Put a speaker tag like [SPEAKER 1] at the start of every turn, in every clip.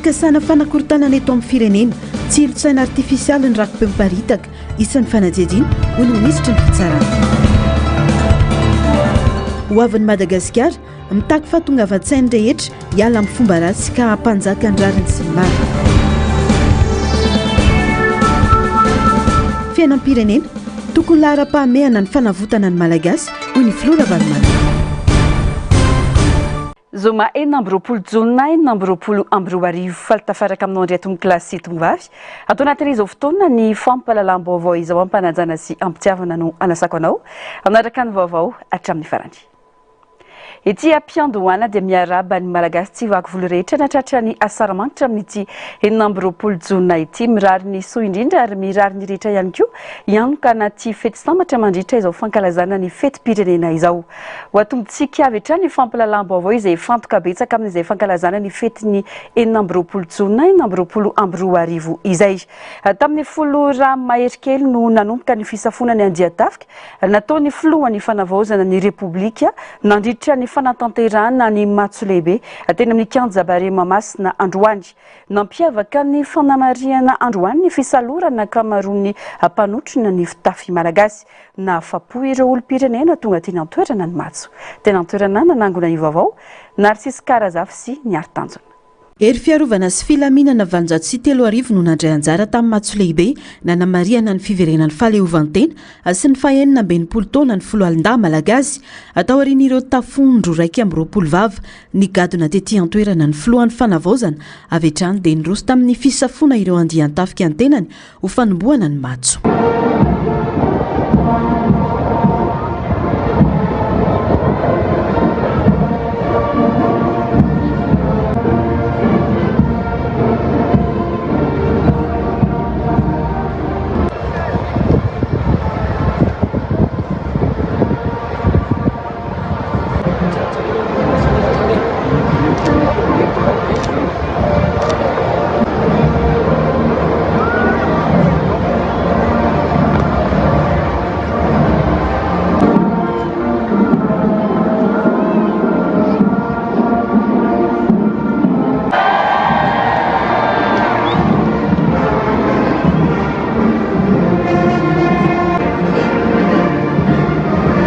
[SPEAKER 1] Fikasana fanakorontanana eto amin'ny firenena, tsiron-tsaina artifisialy ny raki-peo miparitaka, isan'ny fanadihadiana, hoy ny minisitry ny Fitsarana. Ho avin'i Madagasikara, mitaky fahatongavan-tsain'ny rehetra hiala amin'ny fomba ratsy ka hampanjaka ny rariny sy ny marina. Fiainam-pirenena, tokony laharam-pahamehana ny fanavotana ny Malagasy, hoy ny filoha Ravalomanana.
[SPEAKER 2] Zoma 26 jona 2026, faly tafaraka aminao indray tompokolahy sy tompovavy. Ato anatin'izao fotoana ny fampahalalam-baovao izao am-panajana sy am-pitiavana no anasako anao hanaraka ny vaovao hatramin'ny farany. Ety am-piandohana dia miarahaba ny Malagasy tsy vaky volo rehetra nahatratra ny asaramanitra amin'ity 26 jona ity. Mirary ny soa indrindra ary mirary ny rehetra ihany koa hianoka anaty fety sambatra mandritra izao fankalazana ny fetim-pirenena izao. Ho atombontsika avy hatrany ny fampahalalam-baovao izay hifantoka betsaka amin'izay fankalazana ny fetin'ny 26 jona 2026 izay. Tamin'ny folo ora mahery kely no nanomboka ny fisafoana ny andian-tafika Nataon'ny filohan'ny fanavaozana ny Repoblika nandritra ny fanatanterahana ny matso lehibe teny amin'ny kianja Barea Mahamasina androany. Nampiavaka ny fanamarihana androany ny fisalorana ankamaroan'ny mpanotrona ny fitafy malagasy. Nahafapo ireo olom-pirenena tonga teny an-toerana ny matso. Teny an-toerana nanangona ny vaovao, Narcisque Karazafy sy Niary Tanjona.
[SPEAKER 1] Hery fiarovana sy filaminana 3800 no nandray anjara tamin'ny matso lehibe nanamarihana ny fiverenan'ny fahaleovantena sy ny faha-66 taona ny foloalindahy malagasy. Taorian'ireo tafondro 21 vava nigadona tety an-toerana ny filohan'ny fanavaozana avy hatrany dia niroso tamin'ny fisafoana ireo andian-tafika ny tenany ho fanombohana ny matso.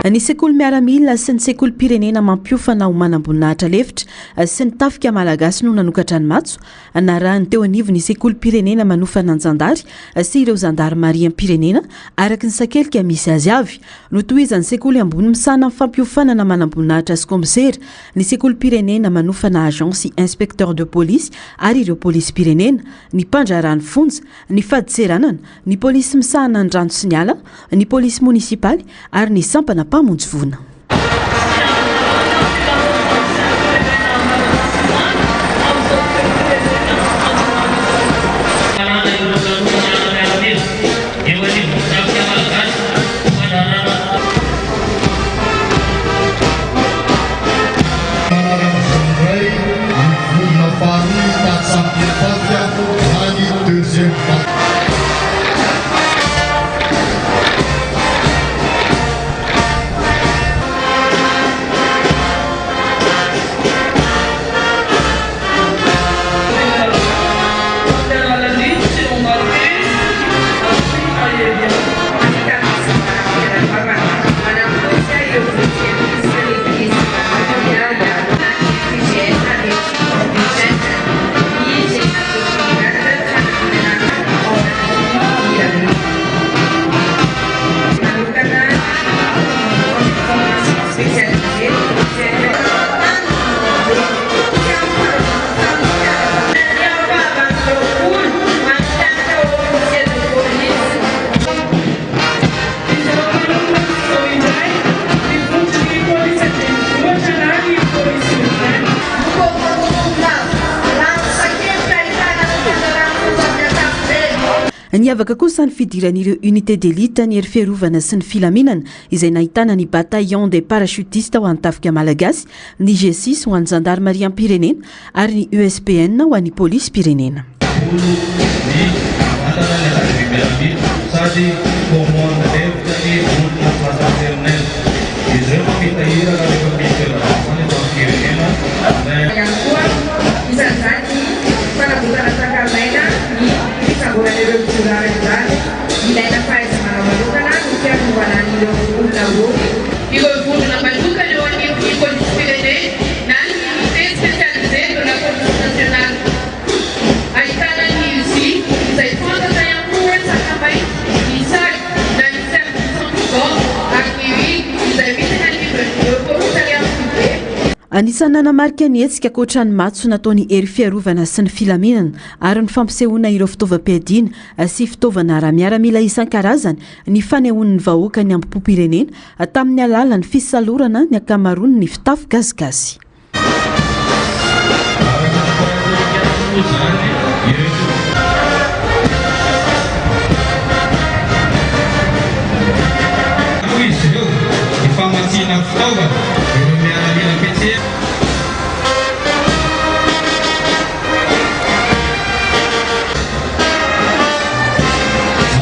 [SPEAKER 1] Ny sekoly miaramila sy ny sekolim-pirenena mampiofana ho manamboninahitra lefitra sy ny tafika malagasy no nanokatra ny matso narahan'ny teo anivon'ny sekolim-pirenena manofana ny zandary sy ireo zandarimariam-pirenena araka ny sakelika misy azy avy. Notohizan'ny sekoly ambony misahana ny fampiofanana manamboninahitra sy kaomisera, ny sekolim-pirenena manofana agent sy inspecteur de police ary ireo polisim-pirenena, ny mpandraharaha ny fonja, ny fadintseranana, ny polisy misahana ny rano sy ny ala, ny polisy monisipaly ary ny sampana mpamonjy voina. Niavaka kosa ny fidiran'ireo Unité d'élite ny hery fiarovana sy ny filaminana, izay nahitana ny Bataillon des parachutistes ho an'ny Tafika Malagasy, ny G-six ho an'ny Zandarimariam-pirenena ary ny USPN ho an'ny Polisim-pirenena.
[SPEAKER 3] Olo ny vatana ny Akademia Miaramila sady commande lefitra ny olona fraternel. Izy ireo mampita iraka rehefa misy toeram-piasana eto amin'ny firenena.
[SPEAKER 4] Ihany koa, isan'izany ny fanavotana. fiarovana an'ireo olona roa.
[SPEAKER 5] Ireo vondrona manokana eo anivon'ny Polisim-pirenena na ny Unité Spécialisée de la Police Nationale. Ahitana ny USI, izay fantatra ihany koa hoe Sakamainty, ny sag na ny Service Anti-Drogue ary ny UI, izay misy eny anivon'ireo Commissariat Foibe.
[SPEAKER 1] Anisan'ny nanamarika ny hetsika ankoatra ny matso nataon'ny hery fiarovana sy ny filaminana ary ny fampisehoana ireo fitaovam-piadiana sy fitaovana ara-miaramila isan-karazany ny fanehoan'ny vahoaka ny hambom-pirenena tamin'ny alalan'ny fisalorana ny ankamaroan'ny fitafy gasigasy.
[SPEAKER 3] Araka ny fahazoan'ny moa izany ireto. Hoy izy ireo, ny famatsiana fitaovana ireo miaramila PC.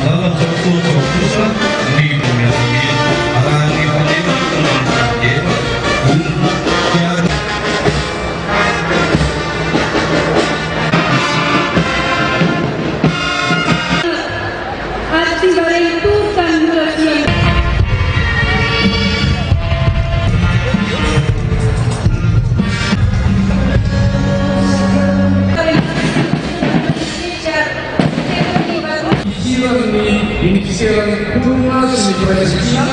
[SPEAKER 3] Malala amin'izao fotoana izao kosa ny miaramila arahan'ny mpanentana mpitondra ny barrière, olona, fiara.
[SPEAKER 4] Ary tsy mba re hitovy tamin'ny ora fihainoana.
[SPEAKER 6] Hikiran'ny Minisiteran'ny Mponina sy ny Firaisankina.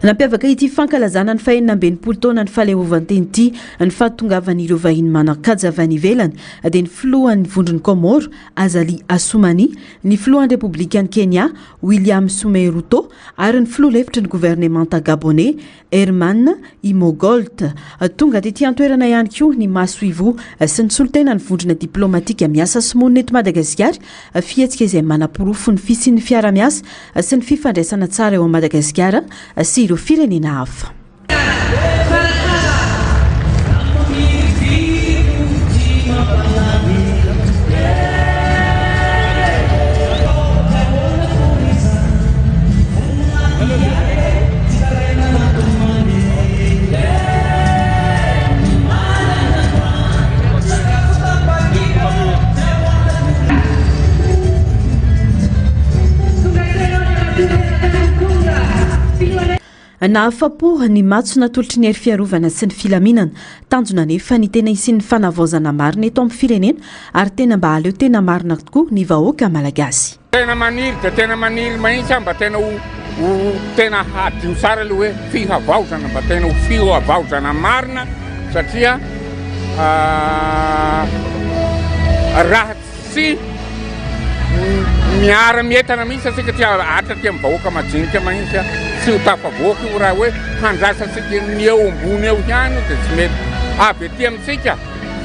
[SPEAKER 1] Nampiavaka ity fankalazana ny faha-66 taonan'ny fahaleovantena ity ny fahatongavan'ireo vahiny manan-kaja avy any ivelany dia ny filohan'ny vondron'i Kaomoro, Azali Assoumani, ny filohan'ny Repoblikan'i Kenya, William Samoei Ruto ary ny filoha lefitry ny governemanta Gaboney, Herman Imogolt. Tonga tety an-toerana ihany koa ny masoivoho sy ny solontenan'ny vondrona diplaomatika miasa sy monina eto Madagasikara, fihetsika izay manaporofo ny fisian'ny fiara-miasa sy ny fifandraisana tsara eo amin'i Madagasikara sy ireo firenena hafa. Nahafa-po ny matso natolotry ny hery fiarovana sy ny filaminana. Tanjona anefa ny tena hisian'ny fanavaozana marina eto amin'ny firenena ary tena mba hahaleo tena marina tokoa ny vahoaka malagasy.
[SPEAKER 6] Tena maniry dia tena maniry mahitsy aho mba tena ho ho tena hadio tsara le hoe fihavaozana mba tena ho fihavaozana marina satria raha tsy miara mientana mihitsy atsika tsy hatratra aty amin'ny vahoaka majinika mahitsy tsy ho tafavoaka io raha hoe handrasantsika ny eo ambony eo ihany io dia tsy mety avy aty amintsika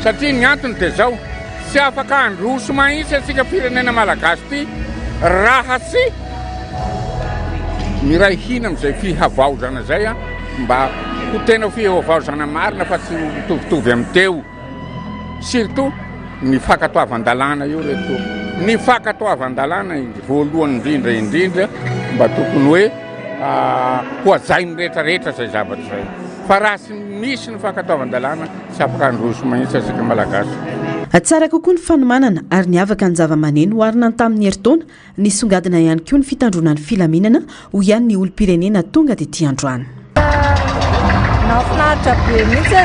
[SPEAKER 6] satria ny antony dia zao. Tsy afaka handroso mahitsy antsika firenena malagasy ity raha tsy miray hina amin'izay fihavaozana izay mba ho tena fihavaozana marina fa tsy mitovitovy amin'ny teo. Surtout ny fankatoavan-dalàna io re toa. Ny fankatoavan-dalàna voalohany indrindra indrindra mba tokony hoe ho hajain'ny rehetra rehetra izay zavatra izay. Fa raha tsy misy ny fankatoavan-dalàna Tsy afaka handroso mihitsy isika Malagasy.
[SPEAKER 1] Tsara kokoa ny fanomanana ary niavaka ny zava-maneno oharina ny tamin'ny herintaona, nisongadina ihany koa ny fitandroana ny filaminana hoy ihany ny olom-pirenena tonga tety androany.
[SPEAKER 7] Nahafinaritra be mihitsy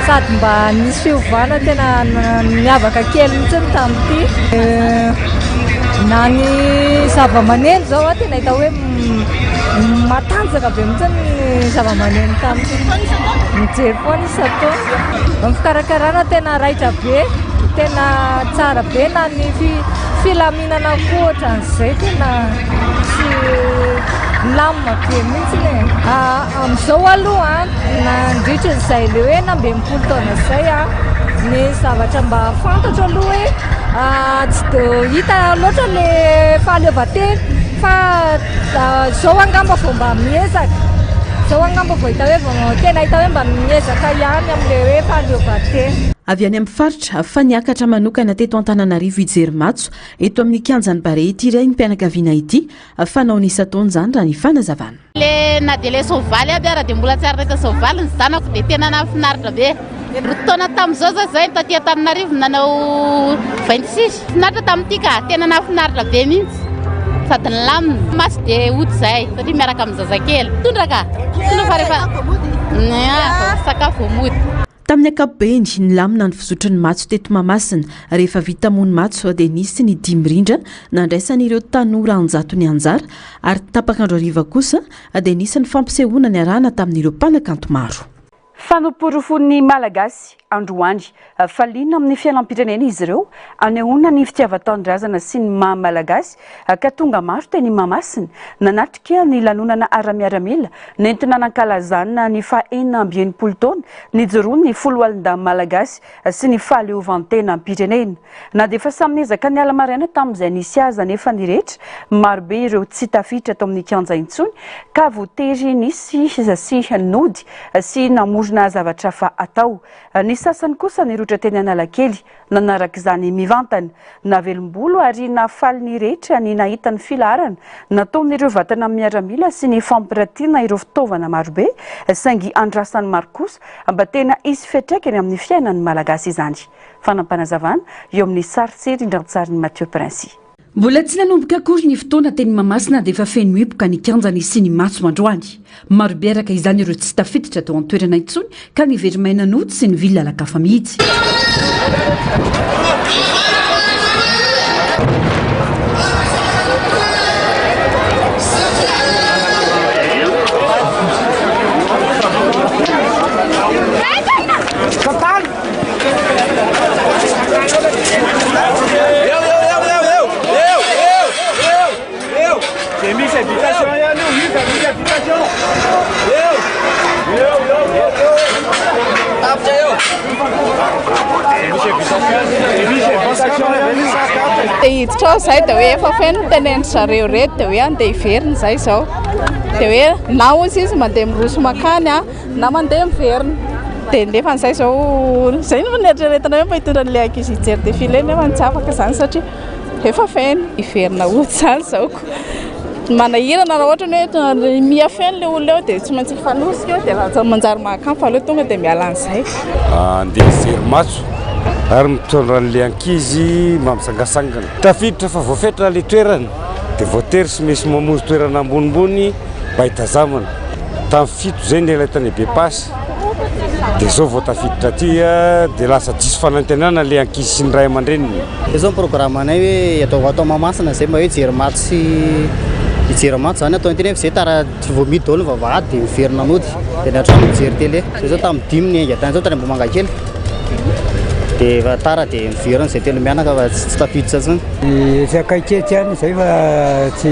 [SPEAKER 7] sady mba nisy fiovana tena niavaka kely mihitsy tamin'ity. Na ny zava-maneno izao tena hita hoe matanjaka be mihitsy ny zava-maneno tamin'ity. Mijery foana isan-taona. Ny fikarakarana tena raitra be, tena tsara be na ny filaminana koa ohatran'izay tena tsy milamina be mihitsy e. Amin'izao aloha nandritra izay le hoe 16 taona izay ny zavatra mba fantatro aloha hoe tsy dia hita loatra le fahaleovantena fa izao angamba vao mba miezaka, izao angamba vao hita hoe vao tena hita hoe mba miezaka ihany amin'ilay hoe fahaleovantena.
[SPEAKER 1] Avy any amin'ny faritra, fa niakatra manokana teto Antananarivo hijery matso eto amin'ny kianjan'ny Barea ity renim-pianakaviana ity, fanaony isan-taona izany raha ny fanazavana.
[SPEAKER 8] Le na dia le soavaly aby ara dia mbola tsy ary nahita soavaly ny zanako dia tena nahafinaritra be. Roa taona tamin'izao zao zahay taty Antananarivo nanao 26. Finaritra tamin'ity ka, tena nahafinaritra be mihitsy. Sady nilamina. Maso dia hody zahay satria miaraka amin'ny zazakely. Mitondra ka. Mitondra fa rehefa sakafo vao mody.
[SPEAKER 1] Tamin'ny ankapobeny, nilamina ny fizotry ny matso teto Mahamasina. Rehefa vita moa ny matso dia nisy ny dihy mirindra nandraisan'ireo tanora an-jatony anjara ary tapak'andro hariva kosa dia nisy ny fampisehoana niarahana tamin'ireo mpanakanto maro.
[SPEAKER 2] Fa noporofoin'ny Malagasy androany fa liana amin'ny fiainam-pirenena izy ireo, anehoana ny fitiavan-tanindrazana sy ny maha Malagasy ka tonga maro teny Mahamasina nanatrika ny lanonana ara-miaramila nentina nankalazana ny faha 66 taona nijoroan'ny Foloalindahy Malagasy sy ny fahaleovantenam-pirenena. Na dia efa samy niezaka niala maraina tamin'izay nisy azy anefa ny rehetra, marobe ireo tsy tafiditra tao amin'ny kianja intsony ka voatery nisy sy nody sy namorona zavatra hafa atao. Ny sasany kosa nirohotra teny Analakely nanaraka izany mivantana. Nahavelom-bolo ary nahafaly ny rehetra ny nahita ny filaharana nataon'ireo vatana miaramila sy ny fampiratiana ireo fitaovana marobe saingy andrasan'ny maro kosa mba tena hisy fiantraikany amin'ny fiainan'ny Malagasy izany. Fanampanazavan eo amin'ny sary sy rindran-tsarin'i Mathieu Princi.
[SPEAKER 9] Mbola tsy nanomboka akory ny fotoana teny Mahamasina dia efa feno hipoka ny kianja nisian'ny matso androany. Marobe araka izany ireo tsy tafiditra tao an-toerana intsony ka niveri-maina nody sy nivily lalan-kafa mihitsy.
[SPEAKER 10] Te hiditra ao izahay dia hoe efa feno ny tenenin-dry zareo ireto dia hoe andeha hiverina izahay izao. Dia hoe na hozy izy mandeha miroso mankany na mandeha miverina. Dia nefa an'izay izao, izay no nieritreretina hoe mba hitondra an'ilay ankizy hijery défilé nefa tsy afaka izany satria efa feno. Hiverina hody izany izao ko. Manahirana raha ohatra ny hoe miha feno ilay olona eo dia tsy maintsy mifanosika eo dia lasa manjary mahakamo fa aleo tonga dia miala an'izay.
[SPEAKER 11] Andeha hijery matso ary mitondra an'ilay ankizy mba mitsangatsangana. Tafiditra fa voafetra ilay toerana dia voatery sy maintsy mamonjy toerana ambonimbony mba hitazamana. Tamin'ny fito izay niala tany Bepasy dia izao vao tafiditra aty dia lasa diso fanantenana ilay ankizy sy ny ray aman-dreniny.
[SPEAKER 12] Izay izao ny programme-nay hoe atao atao Mahamasina izay mba hoe hijery match sy hijery match izany atao ity nefa izay tara vao mihidy daholo ny vavahady dia miverina mody dia ny an-trano mijery télé. Izay izao tamin'ny dimy niainga tany izao tany Ambohimangakely dia efa tara dia miverina izay telo mianaka fa tsy tafiditra intsony.
[SPEAKER 13] Etsy akaiky etsy ihany izay fa tsy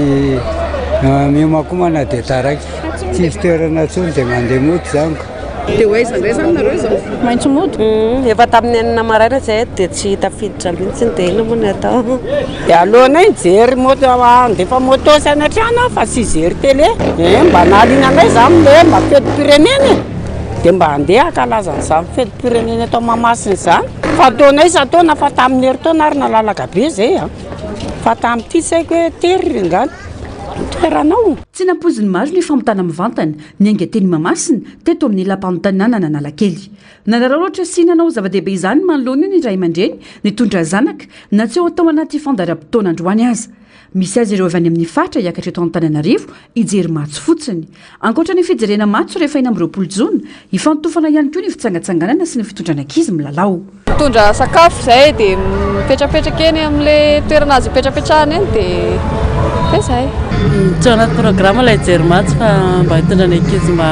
[SPEAKER 13] miomankomana dia taraiky. Tsisy toerana intsony dia mandeha mody izany ka.
[SPEAKER 5] Dia ho aiza indray izany nareo izao?
[SPEAKER 14] Maintsy mody. Efa tamin'ny enina maraina izahay dia tsy tafiditra mihitsy dia inona moa no atao.
[SPEAKER 15] Dia aleonay mijery moto handefa moto sy any an-trano aho fa tsy hijery télé. Eh mba nahaliana anay izany ilay hoe mba fetim-pirenena e. Dia mba handeha hankalaza an'izany fetim-pirenena eto Mahamasina izany. Fa ataonay isan-taona fa tamin'ny herintaona ary nalalaka be izay an. Fa tamin'ity tsy haiko hoe tery angaha ny toerana ao.
[SPEAKER 9] Tsy nampoizin'ny maro ny fampitana mivantana niainga teny Mahamasina teto amin'ny lapan'ny tanànan' Analakely. Nanararaotra sy nanao zava-dehibe izany manoloana io ny ray aman-dreny nitondra zanaka na tsy ao tao anaty fandaharam-potoana androany aza. Misy aza ireo avy any amin'ny faritra hiakatra eto Antananarivo hijery matso fotsiny. Ankoatra ny fijerena matso rehefa 26 jona, hifantofana ihany koa ny fitsangatsanganana sy ny fitondrana ankizy milalao.
[SPEAKER 16] Mitondra sakafo izay dia mipetrapetraka eny amin'ilay toerana azo ipetrapetrahana eny dia dia izay.
[SPEAKER 17] Tsy ao anaty programme ilay hijery matso fa mba hitondra ny ankizy mba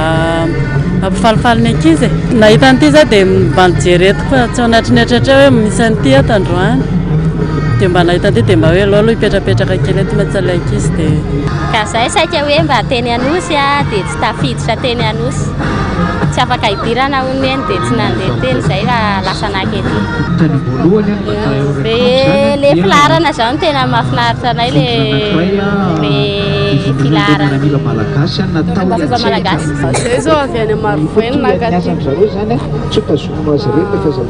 [SPEAKER 17] hampifalifaly ny ankizy e. Nahita an'ity za dia mba nijery eto fa tsy ao anatin'ny eritreritra hoe misy an'ity ato androany. Dia mba nahita an'ity dia mba hoe aleo aloha hipetrapetraka kely eto mantsy ilay ankizy dia.
[SPEAKER 18] Ka zay saika hoe mba teny Anosy a dia tsy tafiditra teny Anosy. Tsy afaka hidirana hono eny dia tsy nandeha teny zay fa lasa naka ety. Be le filaharana zao no tena mahafinaritra anay le le. filaharan'ny fombafomba malagasy.
[SPEAKER 10] Zay zao avy any Marovoay nankaty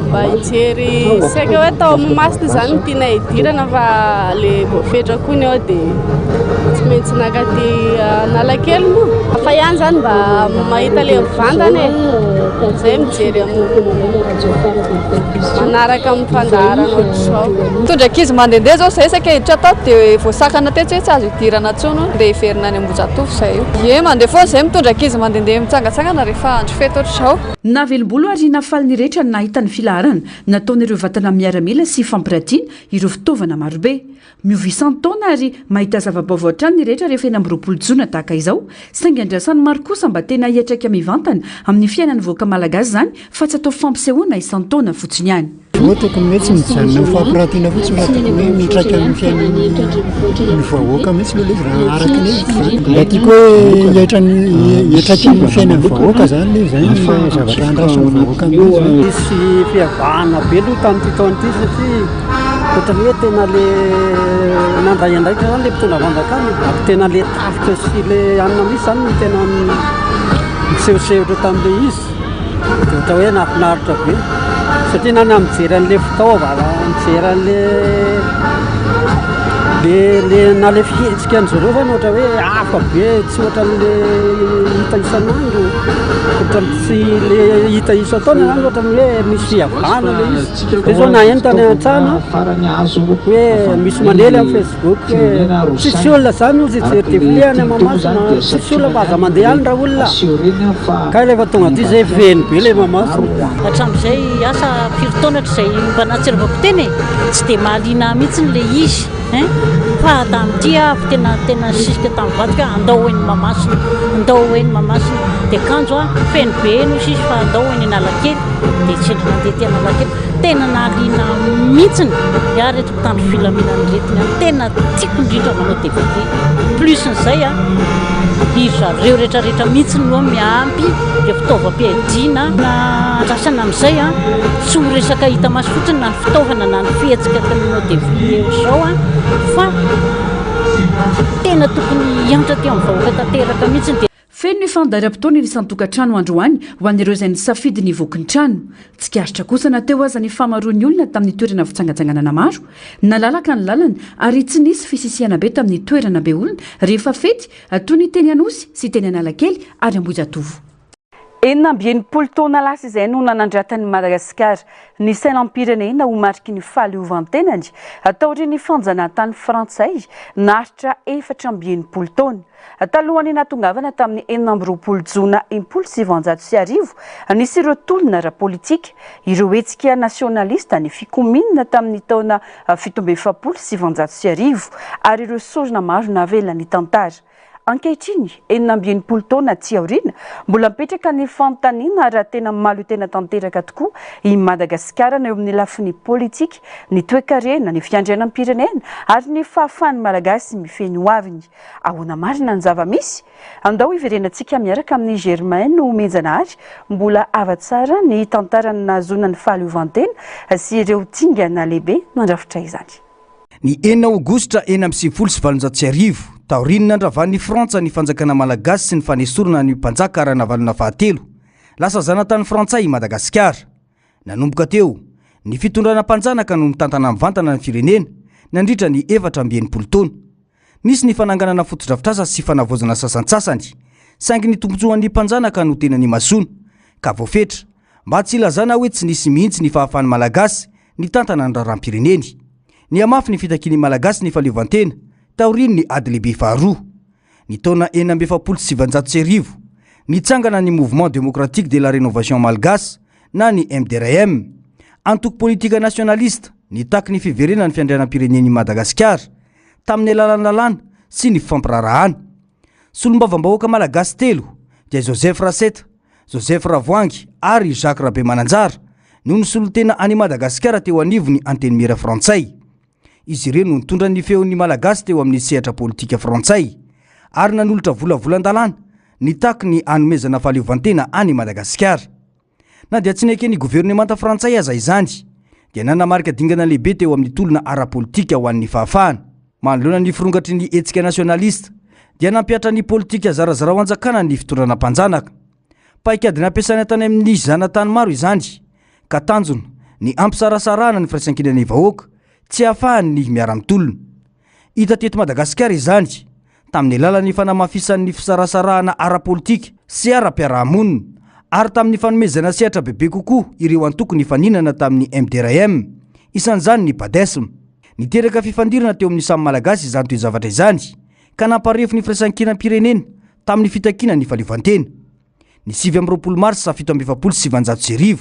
[SPEAKER 10] mba hijery saika hoe tao Mahamasina izany no tiana hidirana fa le voafetra koa ny ao dia tsy maintsy nankaty Analakely moa. Hafa ihany izany mba mahita le mivantana e. Zay mijery amin'ny manaraka amin'ny fandaharana ohatr'izao.
[SPEAKER 16] Mitondra ankizy mandehandeha zao zay saika hiditra tato dia voasakana tetsy hoe tsy azo idirana intsony hono dia hiverina any Ambohijatovo zay io. Ie mandeha foana zay mitondra ankizy mandehandeha mitsangatsangana rehefa andro fety ohatr'izao.
[SPEAKER 9] Nahavelom-bolo ary nahafaly ny rehetra ny nahita ny filaharana nataon'ireo vatana miaramila sy fampiratiana ireo fitaovana marobe. Miova isan-taona ary mahita zava-baovao hatrany ny rehetra rehefa 26 jona tahaka izao, saingy andrasan'ny maro kosa mba tena hiantraika mivantana amin'ny fiainan'ny vahoaka malagasy izany fa tsy atao fampisehoana isan-taona fotsiny ihany.
[SPEAKER 13] Voa tokony hoe tsy mijanona ho fampiratiana fotsiny fa tokony hoe miantraika amin'ny fiainan'ny vahoaka mihitsy aloha ilay izy raha araka ny hevitro izany. Mba tiako hoe hiaitra ny hiantraika amin'ny fiainan'ny vahoaka izany ilay izy, izay no zavatra andrasan'ny vahoaka mihitsy izany.
[SPEAKER 15] Nisy fiavahana be aloha tamin'ity taona ity satria Ohatran'ny hoe tena le nandray andraikitra zany le mpitondra fanjakana e, ary tena le tafika sy le anona mihitsy zany no tena nisehosehotra tamin'le izy, de ohatra hoe nahafinaritra be satria na na mijery an'le fitaovana, mijery an'le le le na le fihetsika an-dry zareo zany ohatra hoe hafa be tsy ohatran'le hita isan'andro, ohatran'ny tsy le hita isan-taona zany ohatran'ny hoe misy fiavahana le izy. Zay zao naheno tany an-trano hoe misy manely amin'ny Facebook hoe tsisy olona zany ozy hijery défilé any Mahamasina, tsisy olona fa aza mandeha any ra olona. Kay rehefa tonga aty zay feno be le Mahamasina.
[SPEAKER 19] Hatramin'izay asa firy taona hatrizay mba nahatsiarovako tena e, tsy dia mahaliana ahy mihitsy ilay izy hein, fa tamin'ity aho tena tena nisisika tamin'ny vadiko hoe andao ho eny Mahamasina, andao ho eny Mahamasina, dia kanjo a feno be eny hoy izy fa andao ho eny Analakely. dia sendra nandeha teny Analakely, tena nahaliana ahy mihitsiny, iah reto mpitandro filaminana ireto ny ahy tena tiako indrindra manao défilé, plus n'izay an, ry zareo rehetra rehetra mihitsy no miampy ireo fitaovam-piadiana, na andrasana amin'izay an, tsy ho resaka hita maso fotsiny na ny fitaovana na ny fihetsika ataon'ny manao défilé ohatr'izao an, fa tena tokony hiantra aty amin'ny vahoaka tanteraka mihitsy dia.
[SPEAKER 9] Feno ny fandaharam-potoana eny isan-tokantrano androany ho an'ireo izay nisafidy ny hivoky ny trano. Tsikaritra kosa na teo aza ny fahamaroan'ny olona tamin'ny toerana fitsangatsanganana maro, nalalaka ny lalana ary tsy nisy fisisihana be tamin'ny toerana be olona rehefa fety toy ny teny Anosy sy teny Analakely ary Ambohijatovo.
[SPEAKER 2] 66 taona lasa izay no nanandratan'i Madagasikara ny sainam-pirenena ho mariky ny fahaleovantenany taorian'ny fanjanahantany frantsay naharitra 64 taona. Talohan'ny nahatongavana tamin'ny 26 jona 1960, nisy ireo tolona ara-politika, ireo hetsika nasionalista, ny fikomiana tamin'ny taona 1947 ary ireo sorona maro navelan'ny tantara. Ankehitriny, 66 taona aty aoriana, mbola mipetraka ny fanontaniana raha tena mahaleo tena tanteraka tokoa i Madagasikara na eo amin'ny lafiny politika, ny toekarena, ny fiandrianam-pirenena ary ny fahafahan'ny Malagasy mifehy ny hoaviny. Ahoana marina ny zava-misy? Andao hiverenantsika miaraka amin'i Germain Nomenjanahary, mbola hava tsara ny tantaran'ny nahazoana ny fahaleovantena sy ireo dingana lehibe nandrafitra izany.
[SPEAKER 20] Ny enina aogositra 1896, taorian'ny nandravan'i Frantsa ny fanjakana malagasy sy ny fanesorana ny mpanjaka Ranavalona fahatelo, lasa zanatany frantsay i Madagasikara. Nanomboka teo, ny fitondrana mpanjanaka no nitantana mivantana ny firenena nandritra ny 64 taona. Nisy ny fananganana fotodrafitrasa sy fanavaozana sasantsasany, saingy ny tombontsoan'ny mpanjanaka no tena nimasoana, ka voafetra, mba tsy hilazana hoe tsy nisy mihitsy ny fahafahan'ny Malagasy nitantana ny raharaham-pireneny. Nihamafy ny fitakian'ny Malagasy ny fahaleovantena taorian'ny ady lehibe faharoa. Ny taona 1946, nitsangana ny Mouvement Démocratique de la Rénovation Malgache na ny MDRM, antoko politika nasionalista nitaky ny fiverenan'ny fiandrianam-pirenen'i Madagasikara tamin'ny alalan'ny lalàna sy ny fifampiraharahana. Solombavambahoaka malagasy telo dia Joseph Raseta, Joseph Ravoahangy ary Jacques Rabemananjara no nisolo tena an'i Madagasikara teo anivon'ny Antenimiera frantsay. Izy ireo no nitondra ny feon'ny Malagasy teo amin'ny sehatra politika frantsay ary nanolotra volavolan-dalàna nitaky ny hanomezana fahaleovantena an'i Madagasikara. Na dia tsy neken'ny governemanta frantsay aza izany, dia nanamarika dingana lehibe teo amin'ny tolona ara-politika ho an'ny fahafahana. Manoloana ny firongatry ny hetsika nasionalista, dia nampihatra ny politika zarazarao hanjakana ny fitondrana mpanjanaka. Paikady nampiasaina tany amin'ny zanatany maro izany, ka tanjona ny hampisarasarahana ny firaisankinan'ny vahoaka tsy hahafahany miara-mitolona. Hita teto Madagasikara izany tamin'ny alalan'ny fanamafisan'ny fisarasarahana ara-politika sy ara-piarahamonina ary tamin'ny fanomezana sehatra bebe kokoa ireo antoko nifaninana tamin'ny MDRM, isan'izany ny Padesm. Niteraka fifandirana teo amin'ny samy Malagasy izany toe-javatra izany ka namparefo ny firaisankinam-pirenena tamin'ny fitakiana ny fahaleovantena. Ny 29 marsa 1947,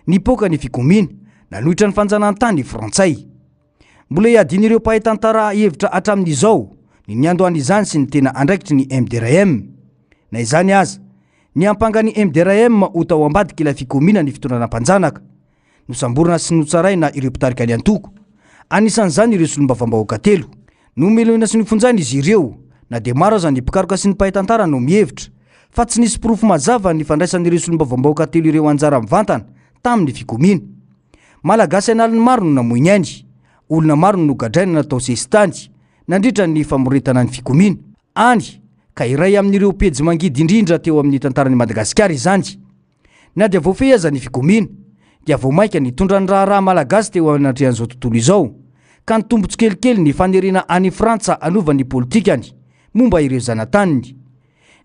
[SPEAKER 20] nipoaka ny fikomiana nanohitra ny fanjanahantany frantsay. Mbola iadian'ireo mpahay tantara hevitra hatramin'izao ny niandohan'izany sy ny tena andraikitry ny MDRM. Na izany aza, niampanga ny MDRM ho tao ambadik'ilay fikomiana ny fitondrana mpanjanaka. Nosamborina sy notsaraina ireo mpitarika ny antoko. Anisan'izany ireo solombavambahoaka telo. Nomelohina sy nofonjaina izy ireo, na dia maro aza ny mpikaroka sy ny mpahay tantara no mihevitra fa tsy nisy porofo mazava ny fandraisan'ireo solombavambahoaka telo ireo anjara mivantana tamin'ny fikomiana. Malagasy an'aliny maro no namoy ny ainy. Olona maro no nogadraina natao sesitany nandritra ny famoretana ny fikomiana. Any ka iray amin'ireo pejy mangidy indrindra teo amin'ny tantaran'i Madagasikara izany. Na dia voafehy aza ny fikomiana, dia vao mainka nitondra ny raharaha malagasy teo anatrehan'izao tontolo izao, ka nitombo tsikelikely ny fanerena an'i Frantsa hanova ny politikany momba ireo zanataniny.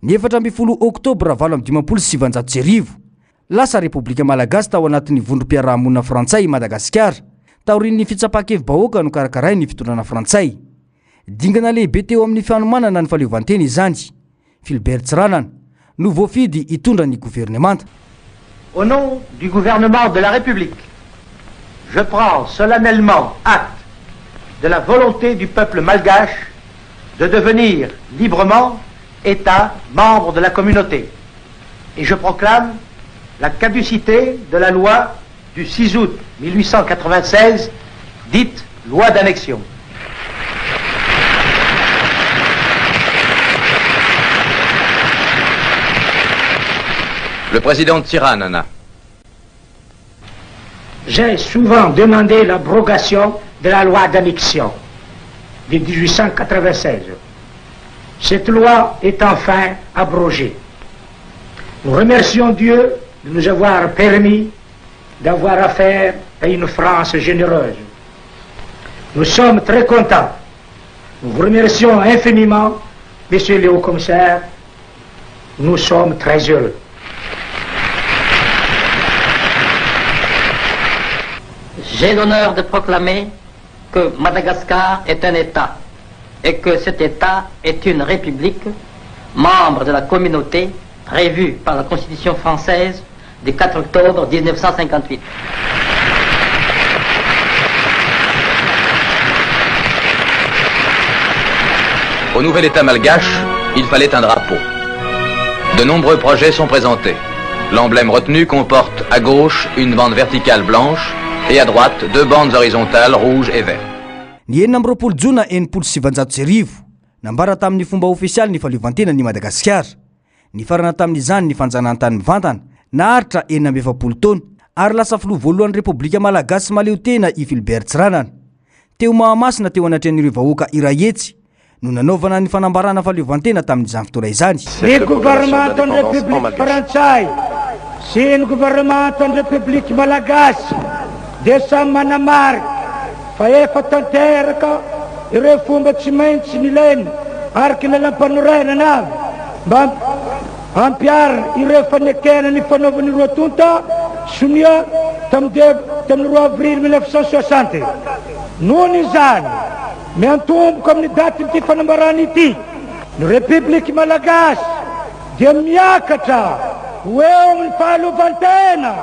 [SPEAKER 20] Ny 14 Oktobra 1958, Lasa Repoblika Malagasy tao anatin'ny vondrom-piarahamonina frantsay i Madagasikara, taorian'ny fitsapan-kevi-bahoaka nokarakarain'ny fitondrana frantsay. Dingana lehibe teo amin'ny fanomanana ny fahaleovantena izany. Philbert Tsiranana no voafidy hitondra ny governemanta.
[SPEAKER 21] Au nom du gouvernement de la République, je prends solennellement acte de la volonté du peuple malgache de devenir librement État membre de la communauté. Et je proclame la caducité de la loi du 6 août 1896, dite loi d'annexion.
[SPEAKER 22] Le président Tsiranana.
[SPEAKER 21] J'ai souvent demandé l'abrogation de la loi d'annexion de 1896. Cette loi est enfin abrogée. Nous remercions Dieu de nous avoir permis d'avoir affaire à une France généreuse. Nous sommes très contents. Nous vous remercions infiniment, Monsieur le Haut-Commissaire. Nous sommes très heureux.
[SPEAKER 23] J'ai l'honneur de proclamer que Madagascar est un État et que cet État est une république, membre de la communauté prévue par la Constitution française du 4 octobre 1958.
[SPEAKER 22] Au nouvel État malgache, il fallait un drapeau. De nombreux projets sont présentés. L'emblème retenu comporte à gauche une bande verticale blanche et à droite deux bandes horizontales rouges et vertes.
[SPEAKER 20] Ny 26 jona 1960, nambara tamin'ny fomba ofisialy ny fahaleovantenan'i Madagasikara. Nifarana tamin'izany ny fanjanahantany mivantana naharitra 46 taona ary lasa filoha voalohan'ny Repoblika Malagasy mahaleotena i Philbert Tsiranana. Teo Mahamasina teo anatrehan'ireo vahoaka iray hetsy no nanaovana ny fanambarana fahaleovantena tamin'izany fotoana izany.
[SPEAKER 21] Ny governemantan'ny Repoblika Frantsay sy ny governemantan'ny Repoblika Malagasy dia samy manamarika fa efa tanteraka ireo fomba tsy maintsy nilaina araka ny lalàmpanorenana avy mba hampiharina ireo fanekena nifanaovan'ny roa tonta sonia tamin'ny roa avrily 1960. Noho izany, miantomboka amin'ny datin'ity fanambarana ity, ny Repoblika Malagasy dia miakatra ho eo amin'ny fahaleovantena.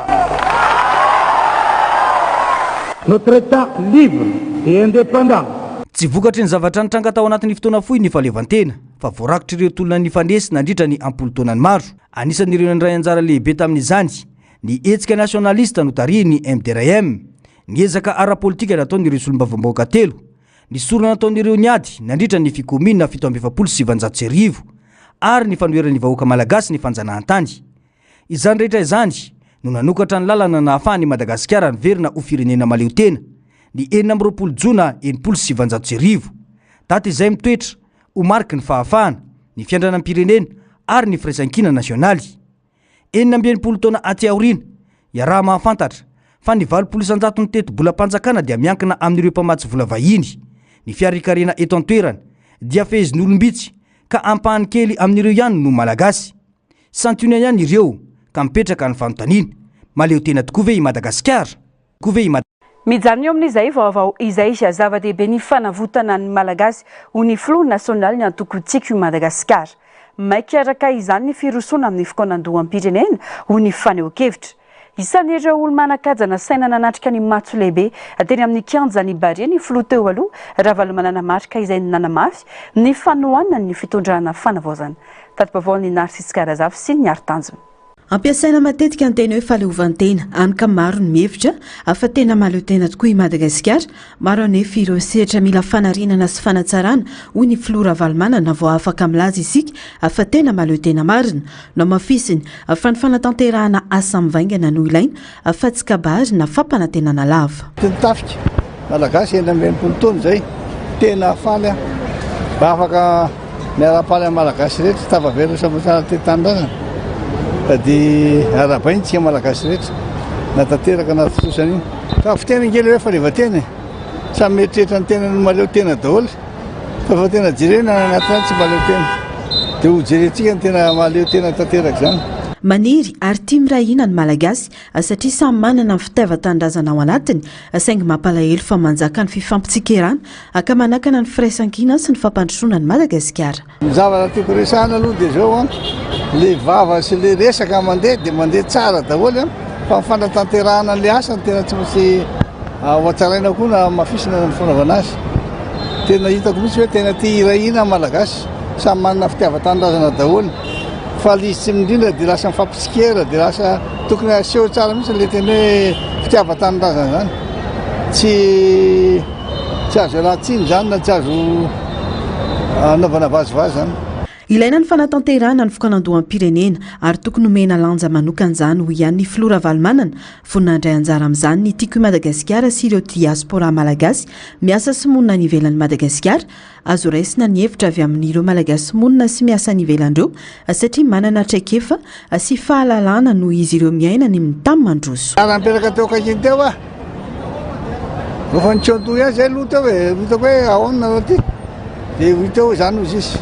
[SPEAKER 21] Notre État libre et indépendant.
[SPEAKER 20] Tsy vokatry ny zavatra nitranga tao anatin'ny fotoana fohy ny fahaleovantena, fa voarakitr'ireo tolona nifanesy nandritra ny am-polo taonany maro. Anisan'ireo nandray anjara lehibe tamin'izany ny hetsika nasionalista notarihin'ny MDRM, ny ezaka ara-politika nataon'ireo solombavambahoaka telo, ny sorona nataon'ireo niady nandritra ny fikomiana 1947 ary ny fanoheran'ny vahoaka malagasy ny fanjanahantany. Izany rehetra izany no nanokatra ny lalana nahafahan'i Madagasikara niverina ho firenena mahaleotena ny 26 jona 1960, daty izay mitoetra ho mariky ny fahafahana. ny fiandranam-pirenena ary ny firaisankina nasionaly. 66 taona aty aoriana, iaraha-mahafantatra fa ny 80 isan-jaton'ny tetibolam-panjakana dia miankina amin'ireo mpamatsy vola vahiny. Ny fiarikarena eto an-toerana dia fehezin'olom-bitsy ka ampahany kely amin'ireo ihany no Malagasy. Santionany ihany ireo ka mipetraka ny fanontaniana, mahaleo tena tokoa ve i Madagasikara? Koa ve i Mad.
[SPEAKER 2] Mijanona eo amin'izay vaovao izay, zava-dehibe ny fanavotana ny Malagasy, hoy ny filoha nasionalin'ny antoko Tiako i Madagasikara. Maika araka izany ny firosoana amin'ny fikaonandoham-pirenena, hoy ny fanehoan-kevitra. Isan'ireo olo-manan-kaja nasaina nanatrika ny matso lehibe teny amin'ny kianjan'i Barea ny filoha teo aloha, Ravalomanana Marc izay nanamafy ny fanohanany ny fitondrana fanavaozana. Tati-baovaon'i Narcisse Karazafy sy ny Haritanjona.
[SPEAKER 1] Ampiasaina matetika ny teny hoe fahaleovantena, hany ka maro ny mihevitra fa tena mahaleo tena tokoa i Madagasikara. Maro anefa ireo sehatra mila fanarenana sy fanatsarana, hoy ny filoha Ravalomanana, vao afaka milaza isika fa tena mahaleo tena marina. Nohamafisiny fa ny fanatanterahana asa mivaingana no ilaina fa tsy kabary na fampanantenana lava.
[SPEAKER 3] Ny tafika malagasy 66 taona izay, tena faly aho mba afaka Miara-paly amin'ny Malagasy rehetra, tafaverina soamantsara teto tanindrazana fa dia arahabaina isika Malagasy rehetra na tanteraka na tontosa an'io. Fa fiteny ange ilay hoe fahaleovantena e! Samy mieritreritra ny tenany ho mahaleo tena daholo fa rehefa tena jerena any anatiny any tsy mahaleo tena. Dia ho jerentsika ny tena mahaleo tena tanteraka izany.
[SPEAKER 1] Maniry ary tia miray hina ny Malagasy satria samy manana ny fitiavan-tanindrazana ao anatiny saingy mampalahelo fa manjaka ny fifampitsikerana ka manakana ny firaisankina sy ny fampandrosoana an'i Madagasikara.
[SPEAKER 3] Ny zavatra tiako resahana aloha dia izao an, le vava sy le resaka mandeha dia mandeha tsara daholo an, fa ny fanatanterahana an'le asa no tena tsy maintsy hohatsaraina koa na hamafisina ny fanaovana azy. Tena hitako mihitsy hoe tena tia hiray hina ny Malagasy, samy manana fitiavan-tanindrazana daholo. Fa le izy tsy mirindra dia lasa mifampitsikera dia lasa tokony aseho tsara mihitsy le tena hoe fitiavan-tanindrazana zany. Tsy tsy azo ialan-tsiny zany na tsy azo anaovana vazivazy zany.
[SPEAKER 1] Ilaina ny fanatanterahana ny fikaonandoham-pirenena ary tokony homena lanja manokana izany, hoy ihany ny filoha Ravalomanana. Vonona handray anjara amin'izany ny Tiako i Madagasikara sy ireo diaspora malagasy miasa sy monina any ivelan'i Madagasikara Azo raisina ny hevitra avy amin'ireo Malagasy monina sy miasa any ivelany ireo satria manana traikefa sy fahalalana noho izy ireo miaina any amin'ny tany mandroso.
[SPEAKER 3] Raha nipetraka teo akaikiny teo aho, rehefa nikaontoa ihany zay aloha teo e, hitako hoe ahoana nareo ty, dia ho hita eo izany hozy izy,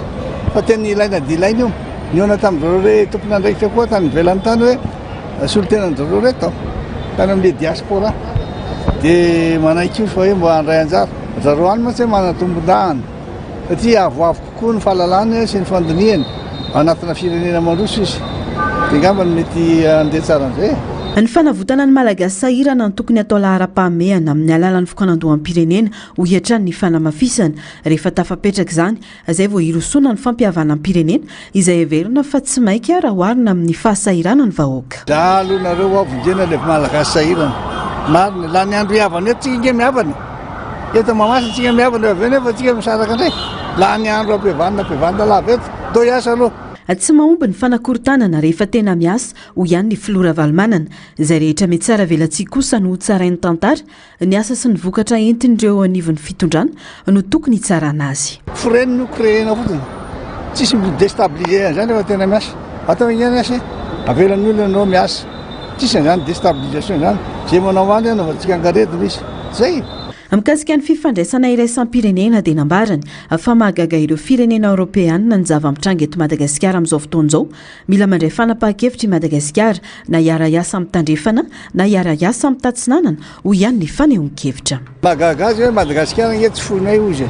[SPEAKER 3] fa tena ilaina dia ilaina io. Nihaona tamin-dry zareo re tompon'andraikitra koa tany ivelany tany hoe solontenan-dry zareo reto tany amin'ilay diaspora, dia manaiky io fa hoe mba handray anjara. Ry zareo any mantsy manana tombondahiny satria avoavo kokoa ny fahalalany sy ny fandinihany ao anatina firenena mandroso izy dia angamba no mety handeha tsara amin'izay e.
[SPEAKER 1] Ny fanavotana ny Malagasy sahirana no tokony hatao laharam-pahamehana amin'ny alalan'ny fikaonandoham-pirenena, hoy hatrany ny fanamafisana. Rehefa tafapetraka izany, izay vao hirosoana ny fampihavanam-pirenena, izay heverina fa tsy maika raha oharina amin'ny fahasahiranan'ny vahoaka.
[SPEAKER 3] Za aloha nareo hoa vonjena le malagasy sahirana. Marina e, lany andro hihavana eto tsika nge mihavana e. Eto Mahamasina tsika mihavana avy eo nefa tsika misaraka ndray. Lany andro ampihavanina ampihavanina lava eto. Ndao hiasa aloha.
[SPEAKER 1] Tsy mahomby ny fanakorontanana rehefa tena miasa, hoy ihany ny filoha Ravalomanana. Izay rehetra mihetsara velatsihy kosa no hotsarain'ny tantara Ny asa sy ny vokatra entin'ireo eo anivon'ny fitondrana no tokony hitsarana azy.
[SPEAKER 3] Frein no créer-na fotsiny. Tsisy mi-destabiliser an'izany rehefa tena miasa. Atao inona ny asa e? Avelan'ny olona ianao miasa. Tsisy an'izany destabilisation izany. Izay manao any anaovantsika angaredona izy. Zay!
[SPEAKER 1] Mikasika ny fifandraisana iraisam-pirenena dia nambarany fa mahagaga ireo firenena eoropeanina ny zava-mitranga eto Madagasikara amin'izao fotoana izao Mila mandray fanapahan-kevitra i Madagasikara na hiara-hiasa amin'ny tandrefana na hiara-hiasa amin'ny tatsinanana, hoy ihany ny fanehoan-kevitra.
[SPEAKER 3] Mahagaga azy hoe Madagasikara ange tsy foinay hozy e!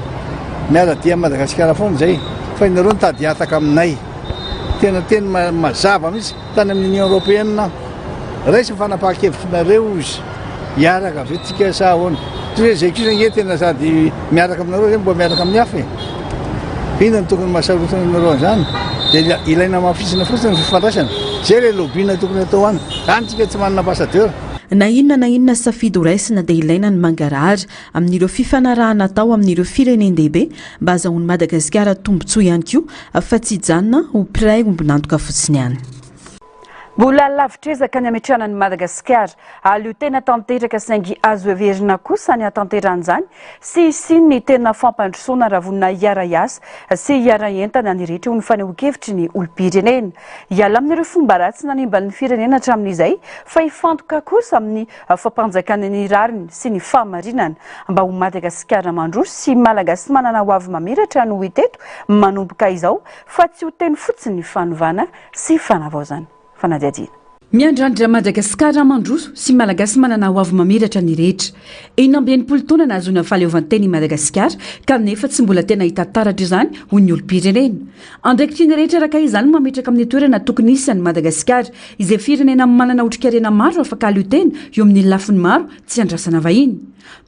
[SPEAKER 3] Miara-dia amin'i Madagasikara foana izay fa ianareo nitady hihataka aminay. Tena teny mazava mihitsy tany amin'ny Union Européenne aho. Raiso ny fanapahan-kevitrinareo hozy. Hiaraka ve tsika sa ahoana? Tsy hoe izay kosa ange tena sady miaraka aminareo zay mbola miaraka amin'ny hafa e! Inona no tokony mahasarotiny anareo an'izany? Dia ilaina hamafisina fotsiny ny fifandraisana. Izay ilay lobbying tokony atao any. Any tsika tsy manana ambassadeur.
[SPEAKER 1] Na inona na inona safidy horaisina dia ilaina ny mangarahara amin'ireo fifanarahana atao amin'ireo firenen-dehibe mba hazahoan'i Madagasikara tombontsoa ihany koa fa tsy hijanona ho mpiray ombon'antoka fotsiny ihany.
[SPEAKER 2] Mbola lavitr'ezaka ny hametrahana an'i Madagasikara hahaleo tena tanteraka saingy azo heverina kosa ny hahatanterahan'izany sy hisian'ny tena fampandrosoana raha vonona hiara-hiasa sy hiara-hientana ny rehetra hoy ny fanehoan-kevitry ny olom-pirenena. Hiala amin'ireo fomba ratsy nanimba ny firenena hatramin'izay fa hifantoka kosa amin'ny fampanjakana ny rariny sy ny fahamarinana mba ho Madagasikara mandroso sy Malagasy manana hoavy mamiratra no hita eto manomboka izao fa tsy ho teny fotsiny ny fanovana sy fanavaozana. Fanadihadiana.
[SPEAKER 9] Miandrandra Madagasikara mandroso sy Malagasy manana hoavy mamiratra ny rehetra. 66 taona nahazoana fahaleovantena i Madagasikara kanefa tsy mbola tena hita taratra izany hoy ny olom-pirenena. Andraikitry ny rehetra araka izany ny mametraka amin'ny toerana tokony hisy an'i Madagasikara izay firenena manana otrikarena maro afaka hahaleo tena eo amin'ny lafiny maro tsy andrasana vahiny.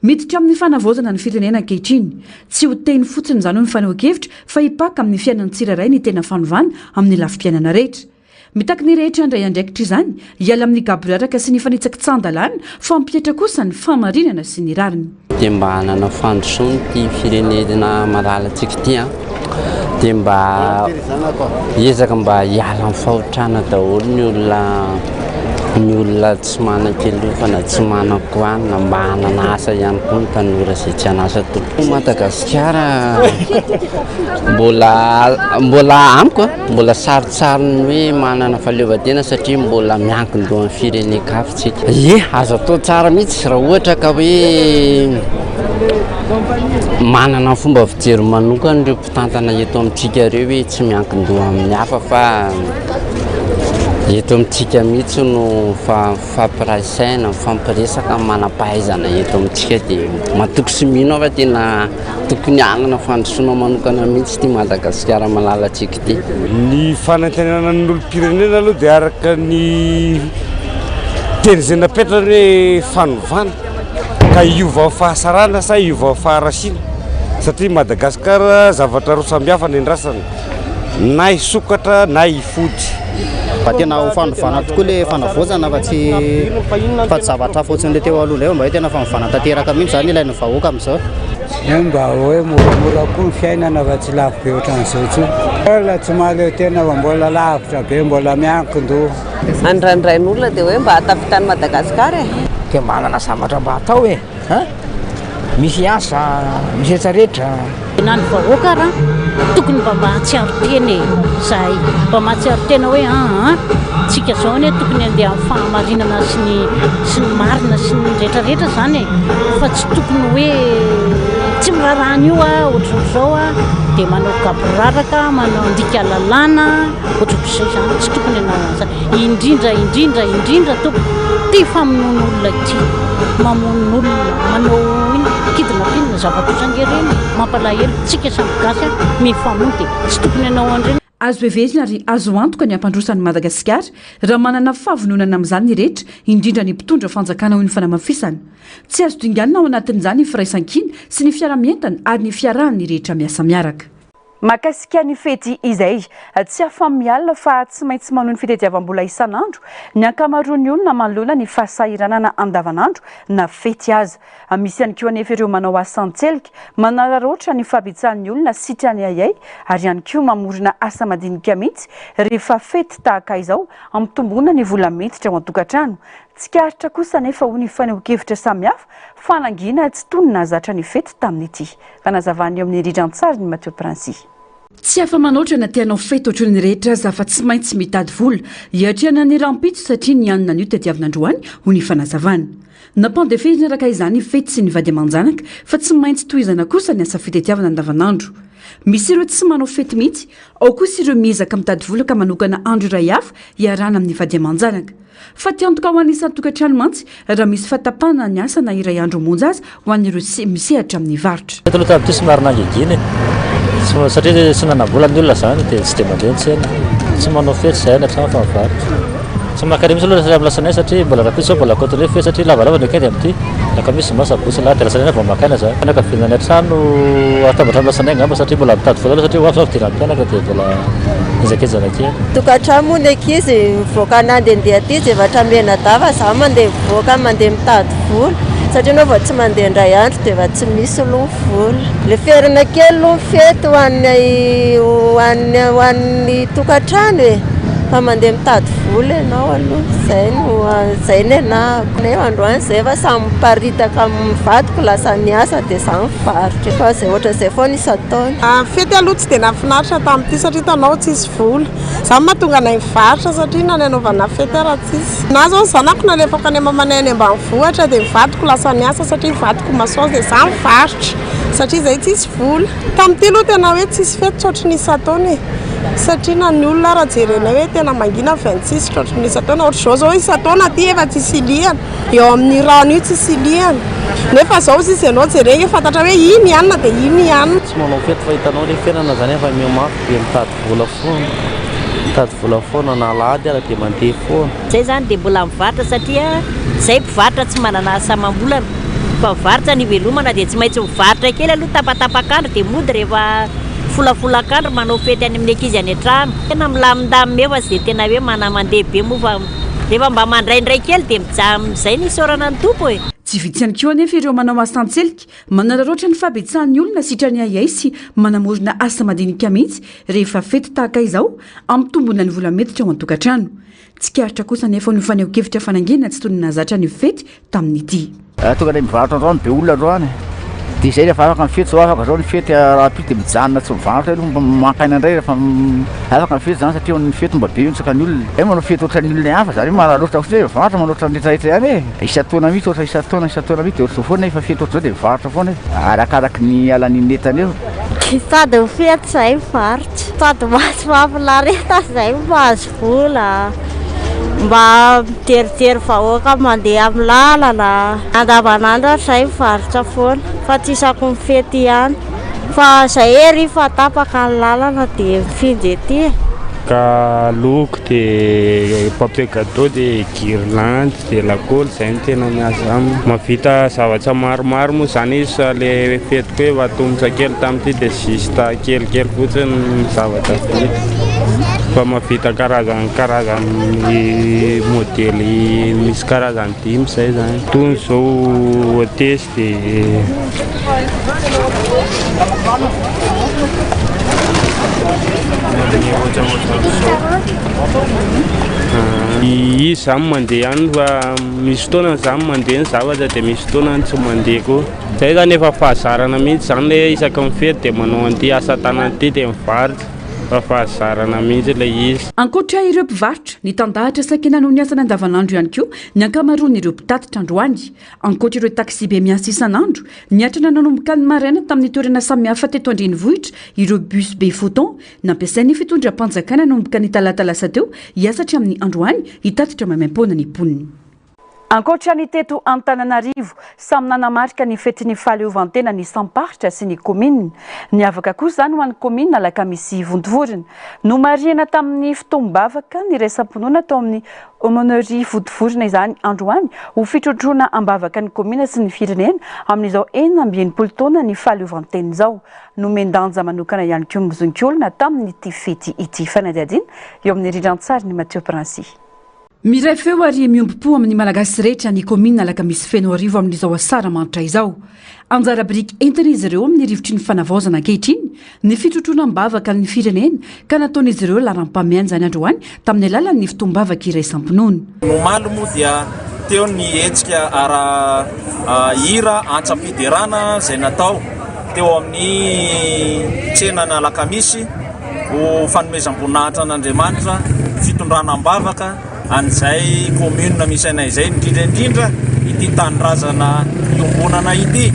[SPEAKER 9] Miditra amin'ny fanavaozana ny firenena ankehitriny. Tsy ho teny fotsiny izany hoy ny fanehoan-kevitra fa hipaka amin'ny fiainan'ny tsirairay ny tena fanovana amin'ny lafim-piainana rehetra. Mitaky ny rehetra handray andraikitra izany, hiala amin'ny gaboraraka sy ny fanitsakitsahan-dalàna fa hampihatra kosa ny fahamarinana sy ny rariny.
[SPEAKER 4] Dia mba hanana fandrosoana ity firenena malalantsika ity an! Dia mba hiezaka mba hiala amin'ny fahotrana daholo ny olona ny olona tsy manan-kialofana, tsy manan-kohanina, mba hanana asa ihany koa ny tanora izay tsy an'asa tompoko. Madagasikara mbola mbola amiko mbola sarotsarony hoe manana fahaleovantena satria mbola miankin-doha amin'ny firenen-kafa isika. Ie, azo atao tsara mihitsy raha ohatra ka hoe manana ny fomba fijery manokana ireo mpitantana eto amintsika ireo hoe tsy miankin-doha amin'ny hafa fa eto amintsika mihitsy no mifampiray saina, mifampiresaka amin'ny manam-pahaizana eto amintsika dia matoky sy mino aho fa tena tokony hanana fandrosoana manokana mihitsy ity Madagasikara malalantsika ity.
[SPEAKER 11] Ny fanantenana ny olom-pirenena aloha dia araka ny teny izay napetrany hoe fanovana ka hiova ho fahasarana sa hiova ho faharasiana satria Madagascar zavatra roa samihafa ny andrasana na hisokatra na hifody.
[SPEAKER 12] Mba tena ho fanovana tokoa le fanavaozana fa tsy fa tsy zavatra hafa ohatran'le teo aloha indray fa mba hoe tena fanovana tanteraka mihitsy zany ilain'ny vahoaka amin'izao.
[SPEAKER 21] Eo mba hoe moramora koa ny fiainana fa tsy lafo be ohatran'izao intsony. Mbola tsy mahaleo tena fa mbola lavitra be, mbola miankin-doha.
[SPEAKER 14] Andrandrain'olona dia hoe mba hahatafita an'i Madagasikara e!
[SPEAKER 6] Dia manana zavatra mba atao e! An! Misy asa, misy retraretra.
[SPEAKER 19] Na ny vahoaka ara tokony mba mahatsiaro tena e! Zahay mba mahatsiaro tena hoe aa tsika zao anie tokony andeha amin'ny fahamarinana sy ny sy ny marina sy ny retraretra zany e! Fa tsy tokony hoe tsy miraharaha an'io a ohatrohatr'izao a dia manao gaboraraka, manao handika lalàna. Ohatrohatr'izay izany, tsy tokony hanao an'izany. Indrindra, indrindra, indrindra tompoko, ity famonoan'olona ity. Mamono olona, manao inona, kidnapping, zava-doza ange ireny e. Mampalahelo, tsika samy gasy an, mifamono dia tsy tokony hanao an'ireny.
[SPEAKER 9] Azo heverina ary azo antoka ny hampandroso an'i Madagasikara raha manana fahavononana amin'izany ny rehetra, indrindra ny mpitondra fanjakana hoy ny fanamafisana. Tsy azo dinganina ao anatin'izany ny firaisankina sy ny fiaraha-mientana ary ny fiarahan'ny rehetra miasa miaraka.
[SPEAKER 2] Mahakasika ny fety izay, tsy afa-miala fa tsy maintsy manohy ny fitadiavam-bola isan'andro ny ankamaroan'ny olona manoloana ny fahasahiranana andavanandro na fety aza. Misy ihany koa anefa ireo manao asa an-tselika, manararaotra ny fahabetsahan'ny olona sitrany ahiahy ary ihany koa mamorona asa madinika mihitsy rehefa fety tahaka izao hampitomboana ny vola miditra ao an-tokantrano. Tsikaritra kosa anefa hoy ny fanehoan-kevitra samihafa fa nangina tsy toy ny nahazatra ny fety tamin'ity. Fanazavana eo amin'ny rindran-tsarin'i Mathieu Princy.
[SPEAKER 9] Tsy afa-manoatra na te hanao fety ohatry ny rehetra aza fa tsy maintsy mitady vola hiatrehana ny rahampitso satria ny hanina anio tadiavina androany, hoy ny fanazavana. Nampandeferina araka izany ny fety sy ny vady aman-janaka fa tsy maintsy tohizana kosa ny asa fitetiavana andavanandro. Misy ireo tsy manao fety mihitsy, ao kosa ireo miezaka mitady vola ka manokana andro iray hafa hiarahana amin'ny vady aman-janaka. Fatiantoka ho an'ny isan-tokantrano mantsy raha misy fahatapahana ny asa na iray andro monja aza ho an'ireo misehatra amin'ny varotra.
[SPEAKER 7] Teto aloha tamin'ity somary nangigina e, satria tsy nanam-bola ny olona izany dia tsy dia mandeha ny tsena, tsy manao fety izahay any an-trano fa mivarotra. Tsy maka mihitsy aloha rehefa amin'ny alatsinainy satria mbola rahampitso izao mbola continuer fety satria lavalava ny week-end amin'ity, alakamisy, zoma, sabotsy, alahady, dia alatsinainy vao maka aina izany. Fianakaviana any an-trano atambatra amin'ny alatsinainy angamba satria mbola mitady vola aloha satria ho avy izao fidiran'ny mpianatra dia mbola henjakenjana kely.
[SPEAKER 24] Tokantrano moa ny ankizy mivoaka nandehandeha aty zavatra mianadahy fa za mandeha mivoaka mandeha mitady vola satria anao vao tsy mandeha indray andro dia efa tsy misy aloha ny vola. Leferina kely aloha ny fety ho an'ny ho an'ny ho an'ny tokantrano e! Fa mandeha mitady vola ianao aloha, izay no izay ny anahako. Nefa androany izay efa samy miparitaka amin'ny vadiko lasa niasa dia izaho mivarotra. Fa izay ohatran'izay foana isan-taona.
[SPEAKER 5] Fety aloha tsy dia nahafinaritra tamin'ity satria hitanao tsisy vola. Izany mahatonga anay mivarotra satria na ny hanaovana fety ara tsisy. Na izao ny zanako nalefako any mamanay any ambanivohitra dia ny vadiko lasa niasa satria ny vadiko maçon dia izaho mivarotra satria izay tsisy vola. Tamin'ity aloha tena hoe tsisy fety tsy ohatry ny isan-taona e. Satria na ny olona ara jerenay hoe tena mangina 26 tsy ohatry ny isan-taona. Ohatr'izao izao isan-taona aty efa tsisy ilihana. Eo amin'ny rano io tsisy ilihana. Nefa izao sisa ianao jerena fantatra hoe iny ihany dia iny ihany.
[SPEAKER 8] Tsy manao fety fa hitanao le fiainana zany efa mihamafy dia mitady vola foana, mitady vola foana na alahady ara dia mandeha foana.
[SPEAKER 19] Zay zany dia mbola mivarotra satria zay mpivarotra tsy manana asa amam-bolana fa mivarotra ny ivelomana dia tsy maintsy mivarotra kely aloha tapatapak'andro dia mody rehefa folafolak'andro manao fety any amin'ny ankizy any an-trano. Tena milamindamina eo fa tsy dia tena hoe mana-mandeha be moa fa rehefa mba mandraindray kely dia mijanona izay ny isaorana ny Tompo e.
[SPEAKER 9] Tsy vitsy ihany koa anefa ireo manao asa an-tselika, manararaotra ny fahabetsahan'ny olona sitrany ahiahy sy manamorona asa madinika mihitsy rehefa fety tahaka izao, hampitombona ny vola miditra ao an-tokantrano. Tsikaritra kosa anefa ny fanehoan-kevitra fanangena tsy toy ny nahazatra ny fety tamin'ity.
[SPEAKER 17] Tonga ilay mivarotra androany, be olona androany. Dia izay rehefa afaka ny fety, izao afaka izao ny fety rahampitso dia mijanona tsy mivarotra aloha mba maka aina indray rehefa afaka ny fety izany satria ny fety mba be betsaka ny olona. Hay manao fety ohatran'ny olona hafa izany hoe manararaotra fotsiny hoe mivarotra manao ohatran'ny rehetra rehetra ihany e. Isan-taona mihitsy ohatra isan-taona isan-taona mihitsy dia ohatr'izao foana efa fety ohatr'izao dia mivarotra foana e. Arakaraky ny halanin'entana eo.
[SPEAKER 18] Sady mifety izay mivarotra, sady mahazo fahafinareta izay mahazo vola, mba mijerijery vahoaka mandeha amin'ny lalana, andavanandro ary izay mivarotra foana fa tsy isaky ny fety ihany, fa izay ery fa tapaka ny lalana dia mifindra ety e.
[SPEAKER 25] Ka loko dia papier cadeau dia guirlande. Dia lakôly izay no tena miasa aminy. Mahavita zavatra maromaro moa izany izy fa ilay fety koa efa atomotra kely tamin'ity dia juste kelikely fotsiny ny zavatra vita. Fa mahavita karazany karazany modely misy karazany dimy izay izany. Itony izao hôtesse dia Izy zany mandeha ihany fa misy fotoana zany mandeha ny zavatra dia misy fotoana tsy mandeha koa. Zay zany efa fahazarana mihitsy zany le isaky ny fety dia manao an'ity asa tanana ity dia mivarotra fa fahazarana mihitsy ilay izy.
[SPEAKER 9] Ankoatra ireo mpivarotra, nitandahatra saika nanao ny asany andavanandro ihany koa ny ankamaroan'ireo mpitatitra androany. Ankoatra ireo taksibe miasa isan'andro, niatrana nanomboka ny maraina tamin'ny toerana samihafa teto an-drenivohitra ireo bus be photon nampiasain'ny fitondram-panjakana nanomboka ny talata lasa teo hiasa hatramin'ny androany hitatitra maimaimpoana ny mponina.
[SPEAKER 2] Ankoatra ny teto Antananarivo, samy nanamarika ny fetin'ny fahaleovantena ny isam-paritra sy ny kaominina. Niavaka kosa izany ho an'ny kaominina Alakamisy Vontovorona. Nomarihana tamin'ny fotoam-bavaka niraisam-pinoana tao amin'ny Aumônerie Vontovorona izany androany ho fitrotroana am-bavaka ny kaominina sy ny firenena amin'izao 66 taona ny fahaleovantena izao. Nomen-danja manokana ihany koa ny zonkiolona tamin'ity fety ity. Fanadihadiana eo amin'ny rindran-tsarin'i Mathieu Princy.
[SPEAKER 9] Miray feo ary miombom-po amin'ny Malagasy rehetra ny kaominina Alakamisy Fenoarivo amin'izao asaramanitra izao. Anjara biriky entin'izy ireo amin'ny rivotry ny fanavaozana ankehitriny ny fitrotroana am-bavaka ny firenena ka nataon'izy ireo laharam-pahamehana izany androany tamin'ny alalan'ny fotoam-bavaka iraisam-pinoana.
[SPEAKER 26] Omaly moa dia teo ny hetsika ara hira antsam-piderana izay natao teo amin'ny tsenan'Alakamisy ho fanomezam-boninahitra an'Andriamanitra, fitondrana am-bavaka an'izay commune misy anay izay, indrindra indrindra ity tanindrazana iombonana ity.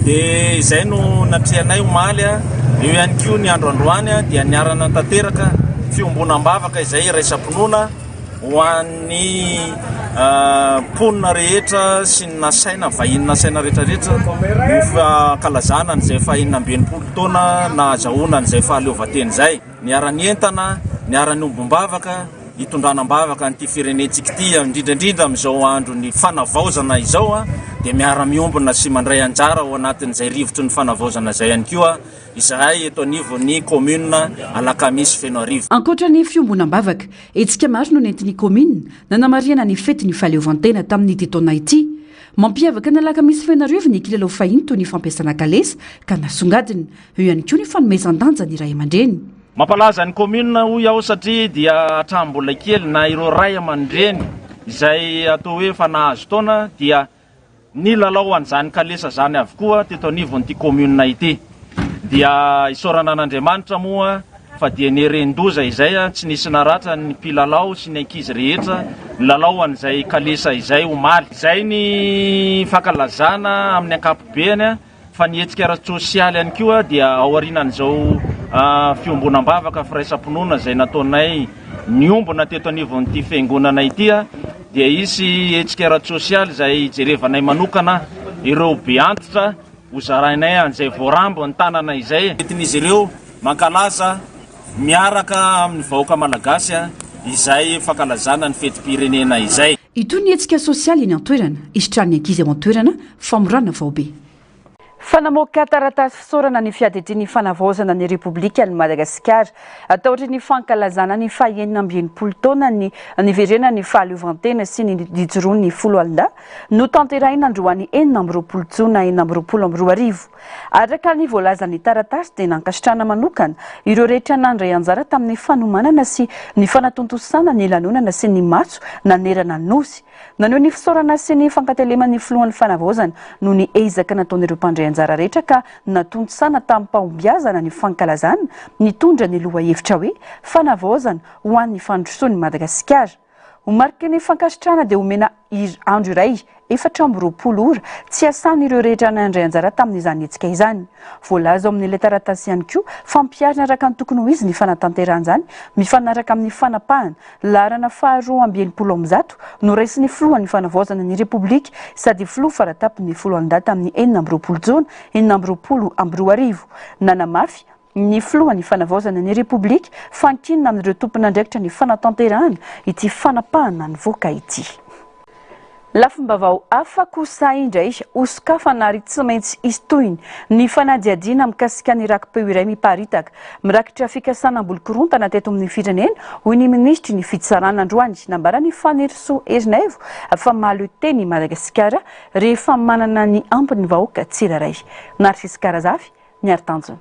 [SPEAKER 26] Dia izay no natrehanay omaly, eo ihany koa ny andro androany dia niara-nanatanteraka fiombonam-bavaka izay iraisam-pinoana ho an'ny mponina rehetra sy ny nasaina, vahiny nasaina rehetra rehetra ho fankalazana an'izay faha 66 taona nahazahoana an'izay fahaleovantena izay. Niara-nientana, niara-niombom-bavaka, hitondrana am-bavaka an'ity firenentsika ity, indrindra indrindra amin'izao andron'ny fanavaozana izao, dia miara-miombona sy mandray anjara ao anatin'izay rivotry ny fanavaozana izay ihany koa izahay eto anivon'ny kaominina Alakamisy Fenoarivo.
[SPEAKER 9] Ankoatra ny fiombonam-bavaka, hetsika maro no nentin'ny kaominina nanamarihana ny fetin'ny fahaleovantena tamin'ity taona ity. Mampiavaka an'Alakamisy Fenoarivo ny kilalao fahiny toy ny fampiasana kalesa ka nasongadina. Eo ihany koa ny fanomezan-danja ny ray aman-dreny.
[SPEAKER 26] Mampalaza ny commune hoy aho satria dia hatramin'ny mbola kely na ireo ray aman-dreny izay atao hoe efa nahazo taona dia nilalao an'izany kalesa izany avokoa teto anivon'ity commune ity. Dia isaorana an'Andriamanitra moa fa dia nieren-doza izay, tsy nisy naratra ny mpilalao sy ny ankizy rehetra nilalao an'izay kalesa izay omaly. Izay ny fankalazana amin'ny ankapobeny. Fa ny hetsika ara-tsosialy ihany koa dia aorianan'izao fiombonam-bavaka firaisam-pinoana izay nataonay niombona teto anivon'ity fiangonana ity dia hisy hetsika ara-tsosialy izay hijerevanay manokana ireo be antitra ho zarainay an'izay voarambo ny tanana izay. Entin'izy ireo mankalaza miaraka amin'ny vahoaka malagasy izay fankalazana ny fetim-pirenena izay.
[SPEAKER 9] Hitohy ny hetsika sosialy eny an-toerana, hisitrahan'ny ankizy ao an-toerana famorana faobe.
[SPEAKER 2] Fa namoaka taratasy fisaorana ny fiadidian'ny fanavaozana ny Repoblikan'i Madagasikara taorian'ny fankalazana ny faha-66 taonan'ny niverenan'ny fahaleovantena sy ny nijoroan'ny foloalindahy notanterahina androany 26 jona 2026. Araka ny voalazan'ny taratasy dia nankasitrahana manokana ireo rehetra nandray anjara tamin'ny fanomanana sy ny fanatontosana ny lanonana sy ny matso nanerana ny Nosy. Naneho ny fisaorana sy ny fankateleman'ny filohan'ny Fanavaozana noho ny ezaka nataon'ireo mpandray anjara rehetra ka natontosana tamim-pahombiazana ny fankalazana nitondra ny lohahevitra hoe Fanavaozana ho an'ny fandrosoan'i Madagasikara. Ho mariky ny fankasitrahana dia omena andro iray, 24 ora, tsy hiasana ireo rehetra nandray anjara tamin'izany hetsika izany. Voalaza ao amin'ilay taratasy ihany koa fa ampiharina araka ny tokony ho izy ny fanatanterahana izany mifanaraka amin'ny fanapahana laharana faha 162 noraisin'ny filohan'ny fanavaozana ny Repoblika sady filoha faratampony foloalindahy tamin'ny 26 jona 2026. Nanamafy ny filohan'ny Fanavaozana ny Repoblika fa ankinina amin'ireo tompon'andraikitra ny fanatanterahana ity fanapahana nivoaka ity. Lafim-baovao hafa kosa indray, hosokafana ary tsy maintsy hisy tohiny ny fanadihadiana mikasika ny raki-peo iray miparitaka mirakitra fikasana hamboly korontana teto amin'ny firenena, hoy ny minisitry ny Fitsarana androany. Nambaran'i Fanirisoa Ernaivo fa mahaleo tena i Madagasikara rehefa manana ny ampy ny vahoaka tsirairay. Narcisque Razafy, Miaro tanjona.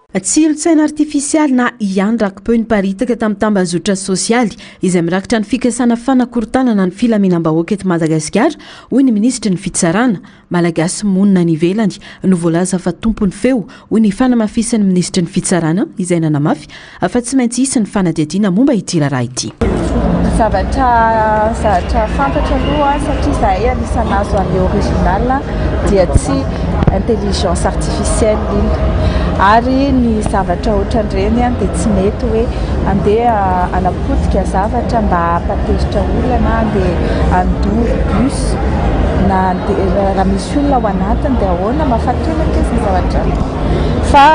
[SPEAKER 1] Tsiron-tsaina artifisialy na ihany raki-peo niparitaka tamin'ny tambazotra sosialy izay mirakitra ny fikasana fanakorontanana ny filaminam-bahoaka eto Madagasikara, hoy ny minisitry ny Fitsarana. Malagasy monina any ivelany no voalaza fa tompon'ny feo, hoy ny fanamafisan'ny minisitry ny Fitsarana izay nanamafy fa tsy maintsy hisy ny fanadihadiana momba ity raharaha ity.
[SPEAKER 10] Ny zavatra zavatra fantatra aloha satria izahay anisan'ny nahazo an'ilay original dia tsy intelligence artificielle iny ary ny zavatra ohatran'ireny dia tsy mety hoe andeha hanapotika zavatra mba hampatezitra olona na andeha handoro bus na andeha raha misy olona ao anatiny dia ahoana mahafaty olona ankizy ny zavatra fa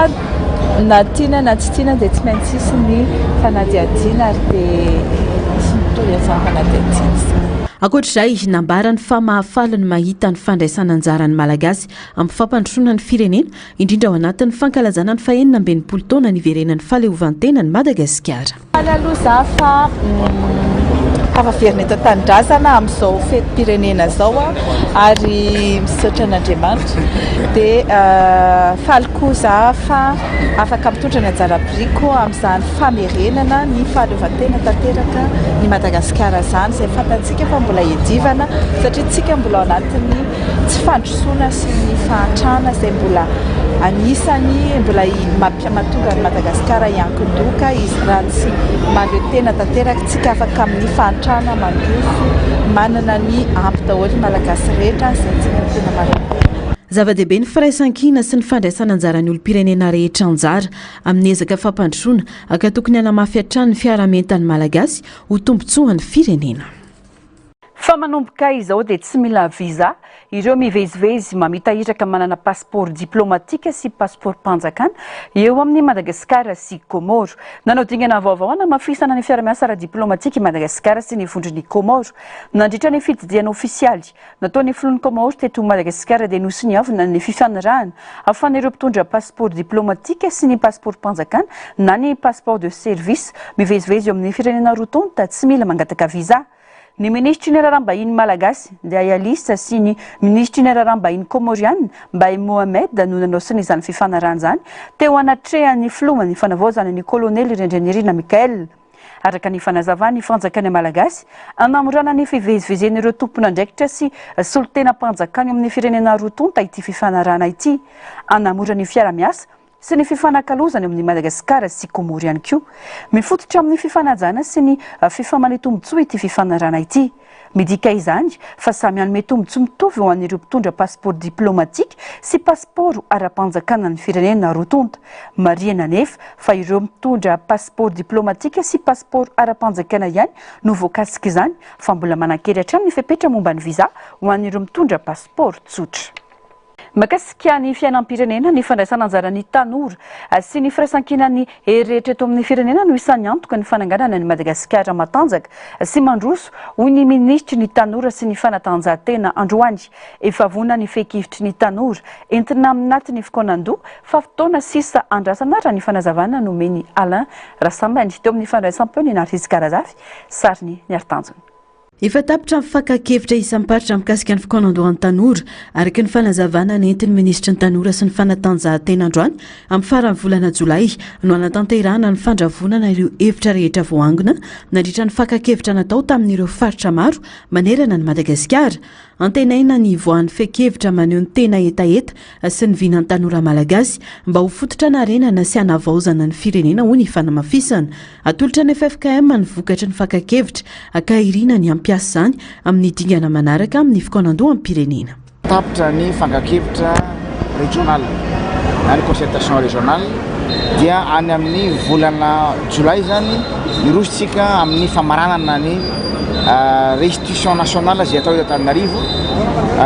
[SPEAKER 10] Na tiana na tsy tiana dia tsy maintsy hisy ny fanadihadiana ary dia hisy mitohy an'izany fanadihadiana izany.
[SPEAKER 1] Ankoatra izay, nambarany fa mahafaly ny mahita ny fandraisana anjaran'ny Malagasy amin'ny fampandrosoana ny firenena, indrindra ao anatin'ny fankalazana ny fahenina amby 60 taona niverenan'ny fahaleovantenan'i Madagasikara.
[SPEAKER 10] Faly aloha za fa tafaverina eto an-tanindrazana amin'izao fetim-pirenena izao ary misaotra an'Andriamanitra. Dia faly koa za fa afaka mitondra ny anjara birikiko amin'izany famerenana ny fahaleovantena tanteraka ny Madagasikara izany, izay fantatsika fa mbola hiadivana satria tsika mbola ao anatin'ny tsy fandrosoana sy ny fahantrana izay mbola anisany mbola mahatonga an'i Madagasikara hiankin-doha izy raha tsy mahaleo tena tanteraka tsika afaka amin'ny fahantrana mandroso manana ny ampy daholo ny Malagasy rehetra izay tsika no tena mahaleo tena.
[SPEAKER 1] Zava-dehibe ny firaisankina sy ny fandraisana anjaran'ny olom-pirenena rehetra anjara amin'ny ezaka fampandrosoana ka tokony hanamafy hatrany ny fiaraha-mientan'ny Malagasy ho tombontsoan'ny firenena.
[SPEAKER 2] Fa manomboka izao dia tsy mila visa ireo mivezivezy mamita iraka manana pasipaoro diplaomatika sy pasipaorom-panjakana eo amin'i Madagasikara sy Kômôro. Nanao dingana vaovao hanamafisana ny fiarahamiasa ara-diplaomatika i Madagasikara sy ny vondron'i Kômôro. Nandritra ny fitsidihana ofisialy nataon'ny filohan'i Kômôro teto Madagasikara dia nosoniavina ny fifanarahana ahafahan'ireo mpitondra pasipaoro diplaomatika sy ny pasipaorom-panjakana na ny passeport de service mivezivezy eo amin'ny firenena roa tonta tsy mila mangataka visa. Ny minisitry ny Raharaham-bahiny malagasy, Ndiaye Alice sy ny minisitry ny Raharaham-bahiny kômôriana, Mbaye Mohamed no nanao sonia izany fifanarahana izany teo anatrehan'ny filohan'ny fanavaozana ny kolonely Randrianirina Michael. Araka ny fanazavan'ny fanjakana malagasy, hanamorana ny fivezivezen'ireo tompon'andraikitra sy solontenam-panjakana eo amin'ny firenena roa tonta ity fifanarahana ity. Hanamora ny fiara-miasa sy ny fifanakalozana eo amin'i Madagasikara sy Komoro ihany koa. Mifototra amin'ny fifanajana sy ny fifamalian-tombontsoa ity fifanarahana ity. Midika izany fa samy hanome tombontsoa mitovy ho an'ireo mpitondra pasipaoro diplaomatika sy pasipaoro ara-panjakana ny firenena roa tonta. Marihana anefa fa ireo mitondra pasipaoro diplaomatika sy pasipaoro ara-panjakana ihany no voakasik'izany fa mbola manan-kery hatrany ny fepetra momba ny visa ho an'ireo mitondra pasipaoro tsotra. Mahakasika ny fiainam-pirenena, ny fandraisana anjaran'ny tanora sy ny firaisankinan'ny hery rehetra eto amin'ny firenena no isan'ny antoka ny fananganana an'i Madagasikara matanjaka sy mandroso, hoy ny minisitry ny Tanora sy ny fanatanjahantena androany. Efa vonona ny fehin-kevitry ny tanora entina aminatin'ny fikaonandoha fa fotoana sisa andrasana raha ny fanazavana nomen'i Alain Rasambany teo amin'ny fandraisam-peon'i Narciso Karazafy, sarin'i Niaritanjona.
[SPEAKER 1] Efa tapitra ny fakan-kevitra isam-paritra mikasika ny fikaonandohan'ny tanora, araka ny fanazavana nentin'ny minisitry ny Tanora sy ny fanatanjahantena androany. Amin'ny faran'ny volana jolay no hanatanterahana ny fandravonana ireo hevitra rehetra voaangona nandritra ny fakan-kevitra natao tamin'ireo faritra maro manerana an'i Madagasikara. Antenaina ny hivoahan'ny fehin-kevitra maneho ny tena hetaheta sy ny vinan'ny tanora malagasy mba ho fototra hanarenana sy hanavaozana ny firenena, hoy ny fanamafisana. Atolotra ny ffkm ny vokatry ny fakan-kevitra ka irina ny hampiasa izany amin'ny dingana manaraka amin'ny fikaonandoham-pirenena.
[SPEAKER 17] Tapitra ny fankan-kevitra regional na ny concertation regionale dia any amin'ny volana jolay izany hiroso tsika amin'ny famaranana ny restitution nationale izay atao eto Antananarivo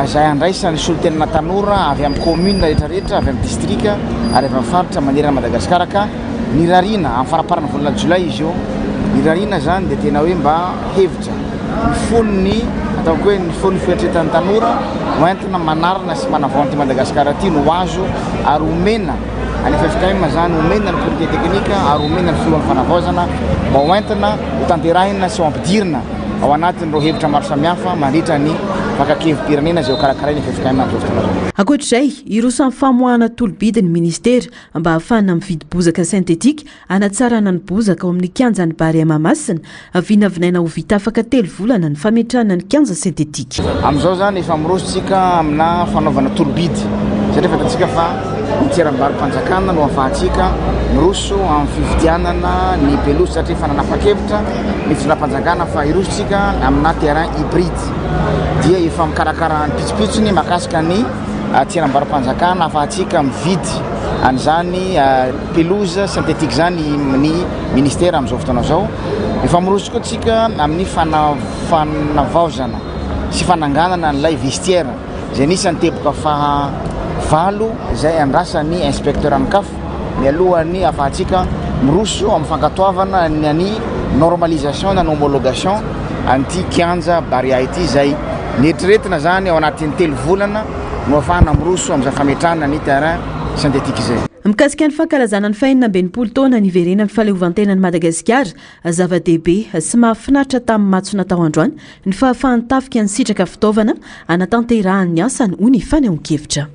[SPEAKER 17] izay andraisan'ny solontenana tanora avy amin'ny commune rehetra rehetra, avy amin'ny district ary avy amin'ny faritra manerana Madagasikara ka nirariana amin'ny faramparan'ny volana jolay izy io, nirariana izany dia tena hoe mba hevitra mifono ny ataoko hoe mifono ny fieritreretan'ny tanora hoentina manarina sy manavao an'ity Madagasikara ity no azo ary omena any ffkm izany, omena ny comité technique ary omena ny filohan'ny fanavaozana mba hoentina hotanterahina sy ho ampidirina ao anatin'ireo hevitra maro samihafa mandritra ny fakan-kevi-pirenena izay hokarakarain'ny ffkm amin'izao fotoana izao.
[SPEAKER 1] Ankoatra izay, hiroso amin'ny famoahana tolo-bidy ny minisitera mba hahafahana mividy bozaka sentetika hanatsarana ny bozaka ao amin'ny kianjan'ny Barea Mahamasina. Vinavinaina ho vita afaka telo volana ny fametrahana ny kianja sentetika.
[SPEAKER 17] Amin'izao izany efa miroso tsika amina fanaovana tolo-bidy satria fantatsika fa ny tseram-barom-panjakana no ahafahantsika miroso amin'ny fividianana ny pelouse satria efa nanapa-kevitra ny fitondram-panjakana fa hiroso tsika amina terrain hybride dia efa mikarakara ny pitsopitsony mahakasika ny tseram-barom-panjakana ahafahantsika mividy an'izany pelouse synthétique izany ny ministera amin'izao fotoana izao. Efa miroso koa tsika amin'ny fanavaozana sy fananganana an'ilay vestiaire izay anisan'ny teboka faha valo izay andrasan'ny inspecteur ny CAF mialohan'ny ahafahantsika miroso amin'ny fankatoavana ny ny normalisation na ny homologation an'ity kianja Barea ity izay neritreretina izany ao anatin'ny telo volana no ahafahana miroso amin'izay fametrahana ny terrain synthétique izay.
[SPEAKER 1] Mikasika ny fankalazana ny faha-66 taona niverenan'ny fahaleovantenan'i Madagasikara, zava-dehibe sy mahafinaritra tamin'ny matso natao androany ny fahafahan'ny tafika nisitraka fitaovana hanatanterahany ny asany, hoy ny fanehoan-kevitra.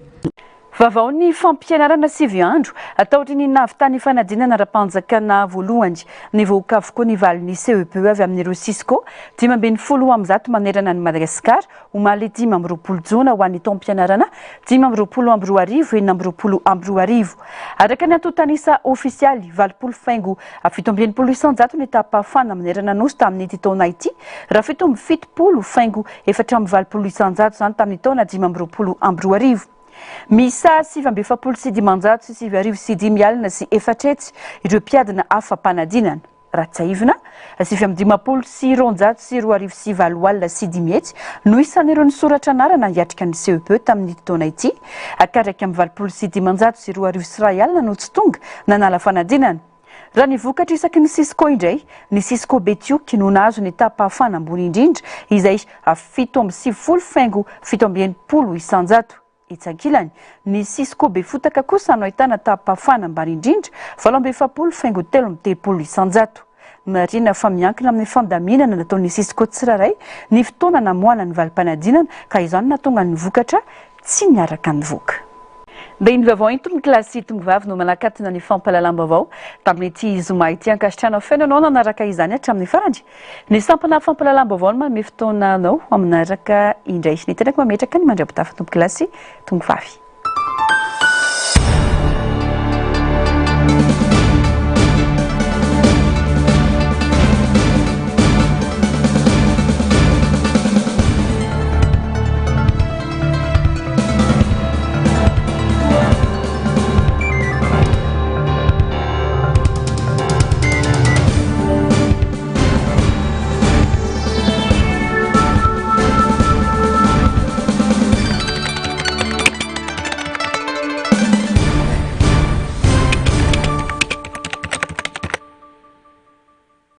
[SPEAKER 2] Vaovaon'ny fampianarana sivy andro taorian'ny nahavitan'ny fanadinana ara-panjakana voalohany. Nivoaka avokoa ny valin'ny CEPE avy amin'ireo Cisco 115 manerana an'i Madagasikara omaly 25 jona ho an'ny taom-pianarana 2025 2026. Araka ny antontan'isa ofisialy, 80 faingo 67 isan-jato ny taham-pahafahana manerana Nosy tamin'ity taona ity, raha 77 faingo 84 isan-jato izany tamin'ny taona 2025. Miisa 1549 ireo mpiadina afa-panadinana. Raha tsiahivina, 2059 no isan'ireo nisoratra anarana hiatrika ny CEPE tamin'ity taona ity, ka 281 no tsy tonga nanala fanadinana. Raha ny vokatra isaky ny Cisco indray, ny Cisco Betioky no nahazo ny taham-pahafahana ambony indrindra izay 97 faingo 67 isan-jato. Etsy ankilany, ny Cisco Befotaka kosa no ahitana taham-pahafahana ambany indrindra, 48 faingo 33 isan-jato. Marihina fa miankina amin'ny fandaminana nataon'ny Cisco tsirairay ny fotoana namoahana ny valim-panadinana ka izany no nahatonga ny vokatra tsy niaraka nivoaka. Dia ny vaovao ento ny kilasy tongovavy no manakatona ny fampahalalam-baovao tamin'ity zoma ity. Ankasitrahana feno ianao nanaraka izany hatramin'ny farany. Ny sampana fampahalalam-baovao no manome fotoana anao hamanaraka indray. Ny tenako mametraka ny mandra-pitafa tompon-kilasy tongovavy.